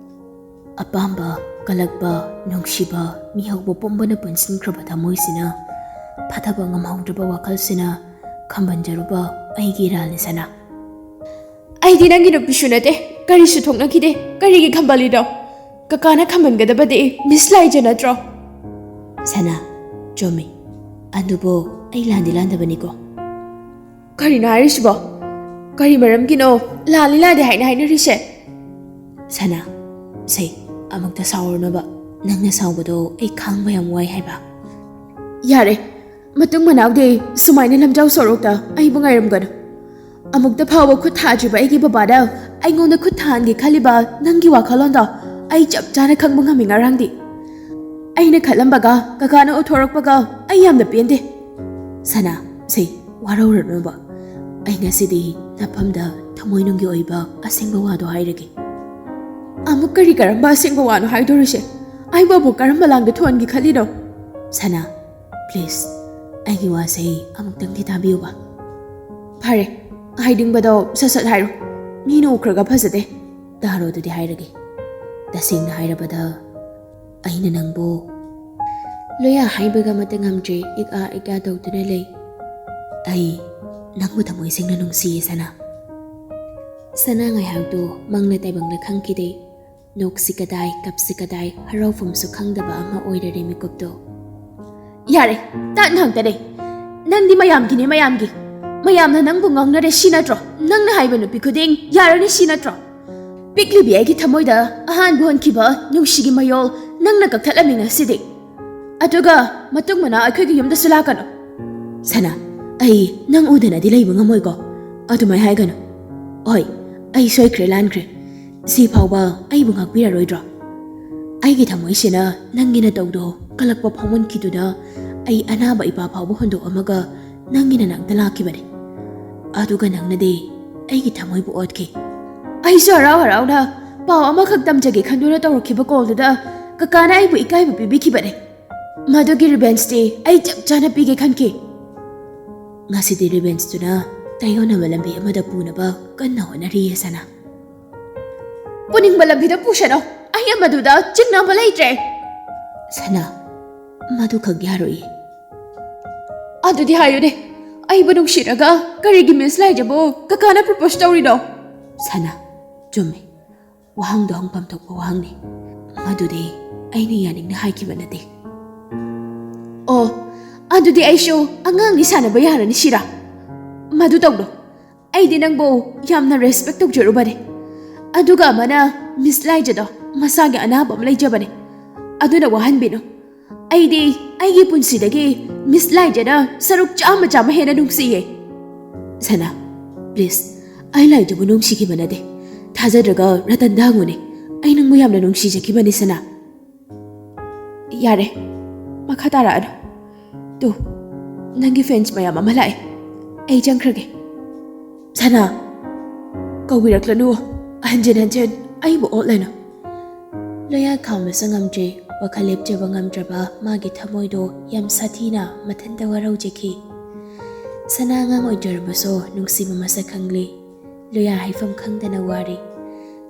ꯑꯄꯥꯝꯕ, ꯀꯜꯂꯛꯄ, ꯅꯨꯡꯁꯤꯕ, ꯃꯤꯍꯧꯕ ꯄꯨꯝꯕꯅ ꯄꯨꯟꯁꯤꯟꯈ꯭ꯔꯕ ꯊꯃꯣꯏꯁꯤꯅ ꯐꯊꯕ ꯉꯝꯍꯧꯗ꯭ꯔꯕ ꯋꯥꯈꯜꯁꯤꯅ ꯈꯝꯕꯟꯖꯔꯨꯕ ꯑꯩꯒꯤ ꯏꯔꯥꯜꯅꯤ ꯁꯅꯥ꯫ ꯑꯩꯗꯤ ꯅꯪꯒꯤ ꯅꯨꯄꯤꯁꯨ ꯅꯠꯇꯦ, ꯀꯔꯤꯁꯨ ꯊꯣꯛꯅꯈꯤꯗꯦ, ꯀꯔꯤꯒꯤ ꯈꯝꯕꯜꯂꯤꯅꯣ? ꯀꯀꯥꯅ ꯈꯝꯕꯟꯒꯗꯕꯗꯤ ꯃꯤꯁ ꯂꯥꯏꯖ ꯅꯠꯇ꯭ꯔꯣ? ꯁꯅꯥ, ꯆꯨꯝꯃꯤ꯫ ꯑꯗꯨꯕꯨ ꯑꯩ ꯂꯥꯟꯗꯤ ꯂꯥꯟꯗꯕꯅꯤꯀꯣ꯫ ꯀꯔꯤꯅꯣ ꯍꯥꯏꯔꯤꯁꯤꯕꯣ? ꯀꯔꯤ ꯃꯔꯝꯒꯤꯅꯣ ꯂꯥꯜꯂꯤ ꯂꯥꯜꯂꯤ ꯍꯥꯏꯅ ꯍꯥꯏꯅꯔꯤꯁꯦ? ꯁꯅꯥ, ꯁꯩ, ꯑꯃꯨꯛꯇ ꯁꯥꯎꯔꯅꯨꯕ꯫ ꯅꯪꯅ ꯁꯥꯎꯕꯗꯣ ꯑꯩ ꯈꯥꯡꯕ ꯌꯥꯝ ꯋꯥꯏ ꯍꯥꯏꯕ꯫ ꯌꯥꯔꯦ, ꯃꯇꯨꯡ ꯃꯅꯥꯎꯗꯤ ꯁꯨꯃꯥꯏꯅ ꯂꯝꯖꯥꯎ ꯁꯣꯔꯣꯛꯇ ꯑꯩꯕꯨ ꯉꯥꯏꯔꯝꯒꯅꯨ꯫ ꯑꯃꯨꯛꯇ ꯐꯥꯎꯕ ꯈꯨꯠ ꯊꯥꯗ꯭ꯔꯤꯕ ꯑꯩꯒꯤ ꯕꯕꯥꯗ ꯑꯩꯉꯣꯟꯗ ꯈꯨꯠ ꯊꯥꯍꯟꯒꯦ ꯈꯜꯂꯤꯕ ꯅꯪꯒꯤ ꯋꯥꯈꯜꯂꯣꯟꯗꯣ ꯑꯩ ꯆꯞ ꯆꯥꯅ ꯈꯪꯕ ꯉꯝꯃꯤ ꯉꯔꯥꯡꯗꯤ꯫ ꯑꯩꯅ ꯈꯜꯂꯝꯕꯒ ꯀꯀꯥꯅ ꯎꯠꯊꯣꯔꯛꯄꯒ ꯑꯩ ꯌꯥꯝꯅ ꯄꯦꯟꯗꯦ꯫ ꯁꯅꯥ, ꯁꯤ ꯋꯥꯔꯧꯔꯅꯨꯕ꯫ ꯑꯩ ꯉꯁꯤꯗꯤ ꯅꯐꯝꯗ ꯊꯃꯣꯏꯅꯨꯡꯒꯤ ꯑꯣꯏꯕ ꯑꯁꯦꯡꯕ ꯋꯥꯗꯣ ꯍꯥꯏꯔꯒꯦ꯫ ꯑꯃꯨꯛ ꯀꯔꯤ ꯀꯔꯝꯕ ꯑꯁꯦꯡꯕ ꯋꯥꯅꯣ ꯍꯥꯏꯗꯣꯔꯤꯁꯦ? ꯑꯩꯕꯨ ꯑꯃꯨꯛ ꯀꯔꯝꯕ ꯂꯥꯡꯗ ꯊꯣꯛꯍꯟꯒꯦ ꯈꯜꯂꯤꯅꯣ? ꯁꯅꯥ, please, ꯑꯩꯒꯤ ꯋꯥꯁꯦ ꯑꯃꯨꯛꯇꯪꯗꯤ ꯇꯥꯕꯤꯌꯨꯕ꯫ ꯐꯔꯦ, ꯍꯥꯏꯅꯤꯡꯕꯗꯣ ꯁꯠ ꯁꯠ ꯍꯥꯏꯔꯣ꯫ ꯃꯤꯅ ꯎꯈ꯭ꯔꯒ ꯐꯖꯗꯦ꯫ ꯇꯥꯔꯣ ꯑꯗꯨꯗꯤ ꯍꯥꯏꯔꯒꯦ꯫ ꯇꯁꯦꯡꯅ ꯍꯥꯏꯔꯕꯗ, ꯑꯩꯅ ꯅꯪꯕꯨ ꯂꯣꯌꯥ ꯍꯥꯏꯕꯒ ꯑꯃꯠꯇ ꯉꯝꯗ꯭ꯔꯦ, ꯏꯛ ꯑꯥ ꯏꯛ ꯑꯥ ꯇꯧꯗꯨꯅ ꯂꯩ꯫ ꯑꯩ ꯅꯪꯕꯨ ꯊꯃꯣꯏ ꯁꯦꯡꯅ ꯅꯨꯡꯁꯤꯌꯦ ꯁꯅꯥ꯫ ꯁꯅꯥ ꯉꯥꯏꯍꯥꯛꯇꯨ ꯃꯪꯂ ꯇꯥꯏꯕꯪꯂ ꯈꯪꯈꯤꯗꯦ꯫ ꯅꯣꯛꯁꯤ ꯀꯗꯥꯏ, ꯀꯞꯁꯤ ꯀꯗꯥꯏ, ꯍꯔꯥꯎꯐꯝꯁꯨ ꯈꯪꯗꯕ ꯑꯃ ꯑꯣꯏꯔꯔꯦ ꯃꯤꯀꯨꯞꯇꯣ꯫ ꯌꯥꯔꯦ, ꯇꯥꯠ ꯉꯥꯛꯇꯅꯦ꯫ ꯅꯪꯗꯤ ꯃꯌꯥꯝꯒꯤꯅꯦ, ꯃꯌꯥꯝꯒꯤ꯫ ꯃꯌꯥꯝꯅ ꯅꯪꯕꯨ ꯉꯥꯡꯅꯔꯦ ꯁꯤ ꯅꯠꯇ꯭ꯔꯣ? ꯅꯪꯅ ꯍꯥꯏꯕ ꯅꯨꯄꯤ ꯈꯨꯗꯤꯡ ꯌꯥꯔꯅꯤ ꯁꯤ ꯅꯠꯇ꯭ꯔꯣ? ꯄꯤꯛꯂꯤꯕꯤ ꯑꯩꯒꯤ ꯊꯃꯣꯏꯗ ꯑꯍꯥꯟꯕ ꯍꯣꯟꯈꯤꯕ ꯅꯨꯡꯁꯤꯒꯤ ꯃꯌꯣꯜ ꯅꯪꯅ ꯀꯛꯊꯠꯂꯝꯃꯤ ꯉꯁꯤꯗꯤ꯫ ꯑꯗꯨꯒ ꯃꯇꯨꯡ ꯃꯅꯥꯎ ꯑꯩꯈꯣꯏꯒꯤ ꯌꯨꯝꯗꯁꯨ ꯂꯥꯛꯀꯅꯨ꯫ ꯁꯅꯥ, ꯑꯩ ꯅꯪ ꯎꯗꯅꯗꯤ ꯂꯩꯕ ꯉꯝꯃꯣꯏꯀꯣ꯫ ꯑꯗꯨꯃꯥꯏ ꯍꯥꯏꯒꯅꯨ꯫ ꯍꯣꯏ, ꯑꯩ ꯁꯣꯏꯈ꯭ꯔꯦ, ꯂꯥꯟꯈ꯭ꯔꯦ꯫ ꯁꯤ ꯐꯥꯎꯕ ꯑꯩꯕꯨ ꯉꯥꯛꯄꯤꯔꯔꯣꯏꯗ꯭ꯔꯣ? ꯑꯩꯒꯤ ꯊꯃꯣꯏꯁꯤꯅ ꯅꯪꯒꯤ ꯅꯇꯧꯗꯣ ꯀꯜꯂꯛꯄ ꯐꯥꯎꯃꯟꯈꯤꯗꯨꯅ ꯑꯩ ꯑꯅꯥꯕ ꯏꯄꯥ ꯐꯥꯎꯕ ꯍꯨꯟꯗꯣꯛꯑꯝꯃꯒ ꯅꯪꯒꯤ ꯅꯅꯥꯛꯇ ꯂꯥꯛꯈꯤꯕꯅꯦ꯫ ꯑꯗꯨꯒ ꯅꯪꯅꯗꯤ ꯑꯩꯒꯤ ꯊꯃꯣꯏꯕꯨ ꯑꯣꯠꯈꯤ꯫ ꯑꯩꯁꯨ ꯍꯔꯥꯎ ꯍꯔꯥꯎꯅ ꯄꯥꯎ ꯑꯃꯈꯛ ꯇꯝꯖꯒꯦ ꯈꯟꯗꯨꯅ ꯇꯧꯔꯛꯈꯤꯕ ꯀꯣꯜꯗꯨꯗ ꯀꯀꯥꯅ ꯑꯩꯕꯨ ꯏꯀꯥꯏꯕ ꯄꯤꯕꯤꯈꯤꯕꯅꯦ꯫ ꯃꯗꯨꯒꯤ ꯔꯤꯚꯦꯟꯁꯇꯤ ꯑꯩ ꯆꯞ ꯆꯥꯅ ꯄꯤꯒꯦ ꯈꯟꯈꯤ꯫ ꯉꯁꯤꯗꯤ ꯔꯤꯚꯦꯟꯁꯇꯨꯅ ꯇꯥꯏꯌꯣꯟꯅꯕ ꯂꯝꯕꯤ ꯑꯃꯗ ꯄꯨꯅꯕ ꯀꯟꯅ ꯍꯣꯠꯅꯔꯤꯌꯦ ꯁꯅꯥ꯫ ꯄꯨꯅꯤꯡꯕ ꯂꯝꯕꯤꯗ ꯄꯨꯁꯅꯨ, ꯑꯩ ꯃꯗꯨꯗ ꯆꯤꯡꯅꯕ ꯂꯩꯇ꯭ꯔꯦ꯫ ꯁꯅꯥ, ꯃꯗꯨ ꯈꯛ ꯌꯥꯔꯣꯏꯌꯦ꯫ ꯑꯗꯨꯗꯤ ꯍꯥꯏꯌꯨꯅꯦ, ꯑꯩꯕꯨ ꯅꯨꯡꯁꯤꯔꯒ ꯀꯔꯤꯒꯤ ꯃꯤꯁ ꯂꯥꯏꯖꯕꯨ ꯀꯀꯥꯅ ꯄ꯭ꯔꯄꯣꯁ ꯇꯧꯔꯤꯅꯣ? ꯁꯅꯥ, ꯆꯨꯝꯃꯦ, ꯋꯥꯍꯪꯗꯣ ꯍꯪꯐꯝ ꯊꯣꯛꯄ ꯋꯥꯍꯪꯅꯤ꯫ ꯃꯗꯨꯗꯤ ꯑꯩꯅ ꯌꯥꯅꯤꯡꯅ ꯍꯥꯏꯈꯤꯕ ꯅꯠꯇꯦ꯫ ꯑꯣ, ꯑꯗꯨꯗꯤ ꯑꯩꯁꯨ ꯑꯉꯥꯡꯅꯤ ꯁꯥꯟꯅꯕ ꯌꯥꯔꯅꯤ ꯁꯤꯔꯥ? ꯃꯗꯨ ꯇꯧꯅꯨ꯫ ꯑꯩꯗꯤ ꯅꯪꯕꯨ ꯌꯥꯝꯅ ꯔꯦꯁꯄꯦꯛ ꯇꯧꯖꯔꯨꯕꯅꯦ꯫ ꯑꯗꯨꯒ ꯑꯃꯅ ꯃꯤꯁ ꯂꯥꯏꯖꯗꯣ ꯃꯁꯥꯒꯤ ꯑꯅꯥꯕ ꯑꯃ ꯂꯩꯖꯕꯅꯦ꯫ ꯑꯗꯨꯅ ꯋꯥꯍꯟꯕꯤꯅꯨ꯫ ꯑꯩꯗꯤ ꯑꯩꯒꯤ ꯄꯨꯟꯁꯤꯗꯒꯤ ꯃꯤꯁ ꯂꯥꯏꯖꯅ ꯁꯔꯨꯛ ꯆꯥꯝꯃ ꯆꯥꯝꯃ ꯍꯦꯟꯅ ꯅꯨꯡꯁꯤꯌꯦ꯫ ꯁꯅꯥ, please, ꯑꯩ ꯂꯥꯏꯖꯕꯨ ꯅꯨꯡꯁꯤꯈꯤꯕ ꯅꯠꯇꯦ꯫ ꯊꯥꯖꯗ꯭ꯔꯒ ꯔꯇꯟꯗ ꯍꯪꯉꯨꯅꯦ꯫ ꯑꯩ ꯅꯪꯕꯨ ꯌꯥꯝꯅ ꯅꯨꯡꯁꯤꯖꯈꯤꯕꯅꯤ ꯁꯅꯥ꯫ ꯌꯥꯔꯦ, ꯃꯈꯥ ꯇꯥꯔꯛꯑꯅꯨ꯫ ꯇꯨ, ꯅꯪꯒꯤ ꯐꯦꯟꯁ ꯃꯌꯥꯝ ꯑꯃ ꯂꯥꯛꯑꯦ꯫ ꯑꯩ ꯆꯪꯈ꯭ꯔꯒꯦ꯫ ꯁꯅꯥ, ꯀꯧꯕꯤꯔꯛꯂꯅꯨ꯫ ꯍꯟꯖꯤꯟ ꯍꯟꯖꯤꯟ ꯑꯩꯕꯨ ꯑꯣꯠꯂꯅꯨ꯫ ꯂꯣꯌꯥ ꯈꯥꯝꯕꯁꯨ ꯉꯝꯗ꯭ꯔꯦ꯫ ꯋꯥꯈꯜ ꯂꯦꯞꯆꯕ ꯉꯝꯗ꯭ꯔꯕ ꯃꯥꯒꯤ ꯊꯃꯣꯏꯗꯣ ꯌꯥꯝ ꯁꯥꯊꯤꯅ ꯃꯊꯟꯇ ꯋꯥꯔꯧꯖꯈꯤ꯫ ꯁꯅꯥ ꯑꯉꯥꯡ ꯑꯣꯏꯖꯔꯕꯁꯨ ꯅꯨꯡꯁꯤꯕ ꯃꯁꯛ ꯈꯪꯂꯤ꯫ ꯂꯣꯌꯥ ꯍꯥꯏꯐꯝ ꯈꯪꯗꯅ ꯋꯥꯔꯤ꯫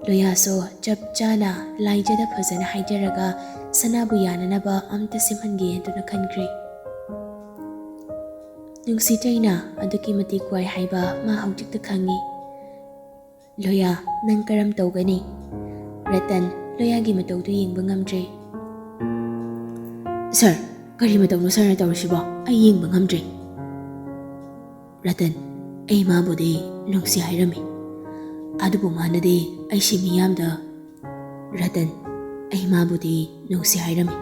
ꯂꯣꯌꯥꯁꯨ ꯆꯞ ꯆꯥꯅ ꯂꯥꯏꯖꯗ ꯐꯖꯅ ꯍꯥꯏꯖꯔꯒ ꯁꯅꯥꯕꯨ ꯌꯥꯅꯅꯕ ꯑꯝꯇ ꯁꯦꯝꯍꯟꯒꯦ ꯍꯥꯏꯗꯨꯅ ꯈꯟꯈ꯭ꯔꯦ꯫ ꯅꯨꯡꯁꯤ ꯆꯩꯅ ꯑꯗꯨꯛꯀꯤ ꯃꯇꯤꯛ ꯋꯥꯏ ꯍꯥꯏꯕ ꯃꯥ ꯍꯧꯖꯤꯛꯇ ꯈꯪꯉꯤ꯫ ꯂꯣꯌꯥ, ꯅꯪ ꯀꯔꯝ ꯇꯧꯒꯅꯤ? ꯔꯇꯟ, ꯂꯣꯌꯥꯒꯤ ꯃꯇꯧꯗꯨ ꯌꯦꯡꯕ ꯉꯝꯗ꯭ꯔꯦ꯫ ꯁꯥꯔ, ꯀꯔꯤ ꯃꯇꯧꯅꯣ ꯁꯥꯔꯅ ꯇꯧꯔꯤꯁꯤꯕꯣ? ꯑꯩ ꯌꯦꯡꯕ ꯉꯝꯗ꯭ꯔꯦ꯫ ꯔꯇꯟ, ꯑꯩ ꯃꯥꯕꯨꯗꯤ ꯅꯨꯡꯁꯤ ꯍꯥꯏꯔꯝꯃꯤ, ꯑꯗꯨꯕꯨ ꯃꯥꯅꯗꯤ ꯑꯩꯁꯤ ꯃꯤꯌꯥꯝꯗ, ꯔꯇꯟ, ꯑꯩ ꯃꯥꯕꯨꯗꯤ ꯅꯨꯡꯁꯤ ꯍꯥꯏꯔꯝꯃꯤ,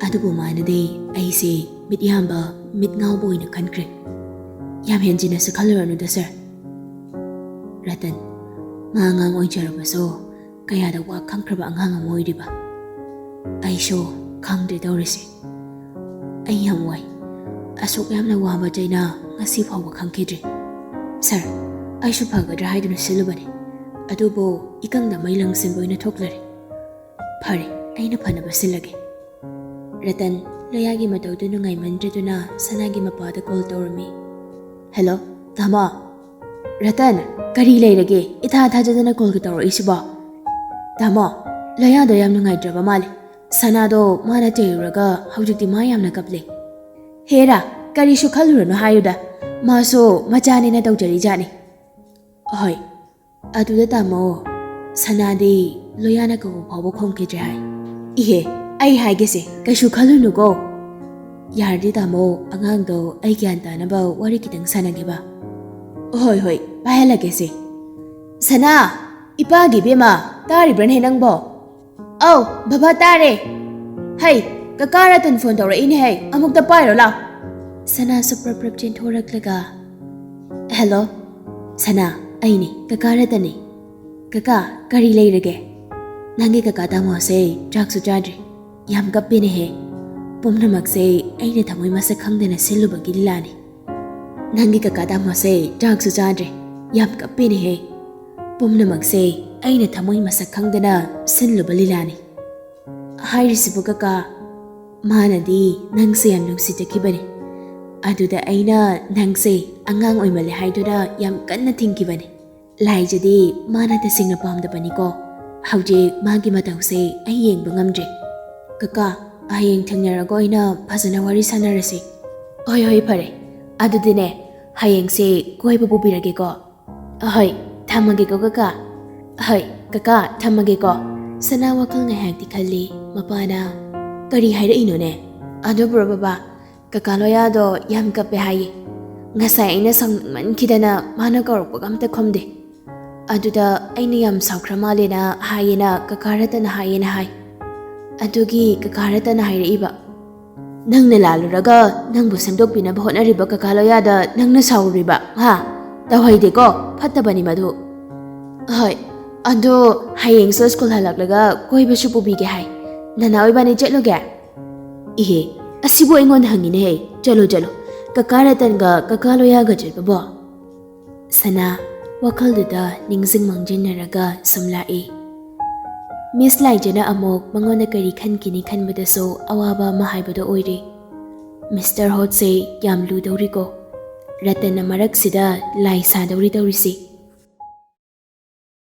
ꯑꯗꯨꯕꯨ ꯃꯥꯅꯗꯤ ꯑꯩꯁꯦ ꯃꯤꯠꯌꯥꯝꯕ, ꯃꯤꯠ ꯉꯥꯎꯕ ꯑꯣꯏꯅ ꯈꯟꯈ꯭ꯔꯦ꯫ ꯌꯥꯝ ꯍꯦꯟꯖꯤꯟꯅꯁꯨ ꯈꯜꯂꯨꯔꯅꯨꯗ ꯁꯥꯔ꯫ ꯔꯇꯟ, ꯃꯥ ꯑꯉꯥꯡ ꯑꯣꯏꯖꯔꯕꯁꯨ ꯀꯌꯥꯗ ꯋꯥ ꯈꯪꯈ꯭ꯔꯕ ꯑꯉꯥꯡ ꯑꯃ ꯑꯣꯏꯔꯤꯕ꯫ ꯑꯩꯁꯨ ꯈꯪꯗ꯭ꯔꯦ ꯇꯧꯔꯤꯁꯦ꯫ ꯑꯩ ꯌꯥꯝ ꯋꯥꯏ꯫ ꯑꯁꯨꯛ ꯌꯥꯝꯅ ꯋꯥꯕ ꯆꯩꯅꯥ ꯉꯁꯤ ꯐꯥꯎꯕ ꯈꯪꯈꯤꯗ꯭ꯔꯤ꯫ ꯁꯥꯔ, ꯑꯩꯁꯨ ꯐꯒꯗ꯭ꯔꯥ ꯍꯥꯏꯗꯨꯅ ꯁꯤꯜꯂꯨꯕꯅꯤ, ꯑꯗꯨꯕꯨ ꯏꯀꯪꯗ ꯃꯩ ꯂꯪꯁꯤꯟꯕ ꯑꯣꯏꯅ ꯊꯣꯛꯂꯔꯦ꯫ ꯐꯔꯦ, ꯑꯩꯅ ꯐꯅꯕ ꯁꯤꯜꯂꯒꯦ꯫ ꯔꯇꯟ, ꯂꯣꯌꯥꯒꯤ ꯃꯇꯧꯗꯨ ꯅꯨꯡꯉꯥꯏꯃꯟꯗ꯭ꯔꯗꯨꯅ ꯁꯅꯥꯒꯤ ꯃꯄꯥꯗ ꯀꯣꯜ ꯇꯧꯔꯝꯃꯤ꯫ ꯍꯦꯜꯂꯣ? ꯇꯥꯃꯣ, ꯔꯇꯟ, ꯀꯔꯤ ꯂꯩꯔꯒꯦ? ꯏꯊꯥ ꯊꯥꯖꯗꯅ ꯀꯣꯜꯒ ꯇꯧꯔꯛꯏꯁꯤꯕꯣ? ꯇꯥꯃꯣ, ꯂꯣꯌꯥꯗꯣ ꯌꯥꯝ ꯅꯨꯡꯉꯥꯏꯇ꯭ꯔꯕ ꯃꯥꯜꯂꯦ꯫ ꯁꯅꯥꯗꯣ ꯃꯥꯅ ꯆꯩꯔꯨꯔꯒ ꯍꯧꯖꯤꯛꯇꯤ ꯃꯥ ꯌꯥꯝꯅ ꯀꯞꯂꯦ꯫ ꯍꯦꯔꯥ, ꯀꯔꯤꯁꯨ ꯈꯜꯂꯨꯔꯅꯨ ꯍꯥꯏꯌꯨꯗ, ꯃꯥꯁꯨ ꯃꯆꯥꯅꯦꯅ ꯇꯧꯖꯔꯤꯖꯥꯠꯅꯤ꯫ ꯍꯣꯏ, ꯑꯗꯨꯗ ꯇꯥꯃꯣ, ꯁꯅꯥꯗꯤ ꯂꯣꯌꯥꯅ ꯀꯧꯕ ꯐꯥꯎꯕ ꯈꯨꯝꯈꯤꯗ꯭ꯔꯦ ꯍꯥꯏ꯫ ꯏꯍꯦ, ꯑꯩ ꯍꯥꯏꯒꯦꯁꯦ, ꯀꯩꯁꯨ ꯈꯜꯂꯨꯅꯨꯀꯣ꯫ ꯌꯥꯔꯗꯤ ꯇꯥꯃꯣ, ꯑꯉꯥꯡꯗꯣ ꯑꯩ ꯒ꯭ꯌꯥꯟ ꯇꯥꯅꯕ ꯋꯥꯔꯤ ꯈꯤꯇꯪ ꯁꯥꯟꯅꯒꯦꯕ꯫ ꯍꯣꯏ, ꯍꯣꯏ, ꯄꯥꯏꯍꯜꯂꯒꯦꯁꯦ꯫ ꯁꯅꯥ, ꯏꯄꯥꯒꯤ ꯏꯕꯦꯝꯃ, ꯇꯥꯔꯤꯕ꯭ꯔꯅꯦ ꯅꯪꯕꯣ? ꯑꯧ, ꯕꯕꯥ ꯇꯥꯔꯦ꯫ ꯍꯩ, ꯀꯀꯥ ꯔꯇꯟ ꯐꯣꯟ ꯇꯧꯔꯛꯏꯅꯦ ꯍꯩ, ꯑꯃꯨꯛꯇ ꯄꯥꯏꯔꯣ ꯂꯥꯎ꯫ ꯁꯅꯥꯁꯨ ꯄ꯭ꯔꯞ ꯄ꯭ꯔꯞ ꯆꯦꯟꯊꯣꯔꯛꯂꯒ, ꯍꯦꯜꯂꯣ, ꯁꯅꯥ, ꯑꯩꯅꯦ, ꯀꯀꯥ ꯔꯇꯟꯅꯦ꯫ ꯀꯀꯥ, ꯀꯔꯤ ꯂꯩꯔꯒꯦ? ꯅꯪꯒꯤ ꯀꯀꯥ ꯇꯥꯃꯣꯁꯦ ꯆꯥꯛꯁꯨ ꯆꯥꯗ꯭ꯔꯤ, ꯌꯥꯝ ꯀꯞꯄꯦꯅꯦꯍꯦ꯫ ꯄꯨꯝꯅꯃꯛꯁꯦ ꯑꯩꯅ ꯊꯃꯣꯏ ꯃꯁꯛ ꯈꯪꯗꯅ ꯁꯤꯜꯂꯨꯕꯒꯤ ꯂꯤꯂꯥꯅꯤ꯫ ꯅꯪꯒꯤ ꯀꯀꯥ ꯇꯥꯃꯣꯁꯦ ꯆꯥꯛꯁꯨ ꯆꯥꯗ꯭ꯔꯦ, ꯌꯥꯝ ꯀꯞꯄꯦꯅꯦꯍꯦ꯫ ꯄꯨꯝꯅꯃꯛꯁꯦ ꯑꯩꯅ ꯊꯃꯣꯏ ꯃꯁꯛ ꯈꯪꯗꯅ ꯁꯤꯜꯂꯨꯕ ꯂꯤꯂꯥꯅꯤ꯫ ꯍꯥꯏꯔꯤꯁꯤꯕꯨ ꯀꯀꯥ, ꯃꯥꯅꯗꯤ ꯅꯪꯁꯦ ꯌꯥꯝ ꯅꯨꯡꯁꯤꯖꯈꯤꯕꯅꯤ꯫ ꯑꯗꯨꯗ ꯑꯩꯅ ꯅꯪꯁꯦ ꯑꯉꯥꯡ ꯑꯣꯏꯃꯜꯂꯦ ꯍꯥꯏꯗꯨꯅ ꯌꯥꯝ ꯀꯟꯅ ꯊꯤꯡꯈꯤꯕꯅꯤ꯫ ꯂꯥꯏꯖꯗꯤ ꯃꯥꯅ ꯇꯁꯦꯡꯅ ꯄꯥꯝꯗꯕꯅꯤꯀꯣ꯫ ꯍꯧꯖꯤꯛ ꯃꯥꯒꯤ ꯃꯇꯧꯁꯦ ꯑꯩ ꯌꯦꯡꯕ ꯉꯝꯗ꯭ꯔꯦ꯫ ꯀꯀꯥ, ꯍꯌꯦꯡ ꯊꯦꯡꯅꯔꯒ ꯑꯣꯏꯅ ꯐꯖꯅ ꯋꯥꯔꯤ ꯁꯥꯟꯅꯔꯁꯤ꯫ ꯍꯣꯏ, ꯍꯣꯏ, ꯐꯔꯦ꯫ ꯑꯗꯨꯗꯤꯅꯦ, ꯍꯌꯦꯡꯁꯦ ꯀꯣꯏꯕ ꯄꯨꯕꯤꯔꯒꯦꯀꯣ꯫ ꯍꯣꯏ, ꯊꯝꯃꯒꯦꯀꯣ ꯀꯀꯥ꯫ ꯍꯣꯏ, ꯀꯀꯥ, ꯊꯝꯃꯒꯦꯀꯣ꯫ ꯁꯅꯥ ꯋꯥꯈꯜ ꯉꯥꯏꯍꯥꯛꯇꯤ ꯈꯜꯂꯤ꯫ ꯃꯄꯥꯅ, "ꯀꯔꯤ ꯍꯥꯏꯔꯛꯏꯅꯣꯅꯦ?" "ꯑꯗꯨꯕꯨꯔꯣ ꯕꯕꯥ, ꯀꯀꯥ ꯂꯣꯌꯥꯗꯣ ꯌꯥꯝ ꯀꯞꯄꯦ ꯍꯥꯏꯌꯦ꯫ ꯉꯁꯥꯏ ꯑꯩꯅ ꯁꯥꯎꯅꯤꯡꯃꯟꯈꯤꯗꯅ ꯃꯥꯅ ꯀꯧꯔꯛꯄꯒ ꯑꯝꯇ ꯈꯨꯝꯗꯦ꯫ ꯑꯗꯨꯗ ꯑꯩꯅ ꯌꯥꯝ ꯁꯥꯎꯈ꯭ꯔ ꯃꯥꯜꯂꯦꯅ ꯍꯥꯏꯌꯦꯅ ꯀꯀꯥ ꯔꯇꯟꯅ ꯍꯥꯏꯌꯦꯅ ꯍꯥꯏ꯫ ꯑꯗꯨꯒꯤ ꯀꯀꯥ ꯔꯇꯟꯅ ꯍꯥꯏꯔꯛꯏꯕ꯫" "ꯅꯪꯅ ꯂꯥꯜꯂꯨꯔꯒ ꯅꯪꯕꯨ ꯁꯦꯝꯗꯣꯛꯄꯤꯅꯕ ꯍꯣꯠꯅꯔꯤꯕ ꯀꯀꯥ ꯂꯣꯌꯥꯗ ꯅꯪꯅ ꯁꯥꯎꯔꯨꯔꯤꯕ, ꯍꯥ? ꯇꯧꯍꯩꯗꯦꯀꯣ, ꯐꯠꯇꯕꯅꯤ ꯃꯗꯨ꯫" "ꯍꯣꯏ, ꯑꯗꯣ ꯍꯌꯦꯡꯁꯨ ꯁ꯭ꯀꯨꯜ ꯍꯜꯂꯛꯂꯒ ꯀꯣꯏꯕꯁꯨ ꯄꯨꯕꯤꯒꯦ ꯍꯥꯏ꯫ ꯅꯅꯥꯎ ꯏꯕꯥꯅꯤ ꯆꯠꯂꯨꯒꯦ?" "ꯏꯍꯦ, ꯑꯁꯤꯕꯨ ꯑꯩꯉꯣꯟꯗ ꯍꯪꯉꯤꯅꯦꯍꯦ꯫ ꯆꯠꯂꯣ, ꯆꯠꯂꯣ꯫ ꯀꯀꯥ ꯔꯇꯟꯒ ꯀꯀꯥ ꯂꯣꯌꯥꯒ ꯆꯠꯄꯕꯣ?" ꯁꯅꯥ ꯋꯥꯈꯜꯗꯨꯗ ꯅꯤꯡꯁꯤꯡ ꯃꯥꯡꯖꯤꯟꯅꯔꯒ ꯁꯨꯝ ꯂꯥꯛꯏ꯫ ꯃꯤꯁ ꯂꯥꯏꯖꯅ ꯑꯃꯨꯛ ꯃꯉꯣꯟꯗ ꯀꯔꯤ ꯈꯟꯈꯤꯅꯤ ꯈꯟꯕꯗꯁꯨ ꯑꯋꯥꯕ ꯑꯃ ꯍꯥꯏꯕꯗꯣ ꯑꯣꯏꯔꯦ꯫ "ꯃꯤꯁꯇꯔ ꯍꯣꯠꯁꯦ ꯌꯥꯝ ꯂꯨꯗꯧꯔꯤꯀꯣ꯫ ꯔꯇꯟꯅ ꯃꯔꯛꯁꯤꯗ ꯂꯥꯏ ꯁꯥꯗꯧꯔꯤ ꯇꯧꯔꯤꯁꯤ꯫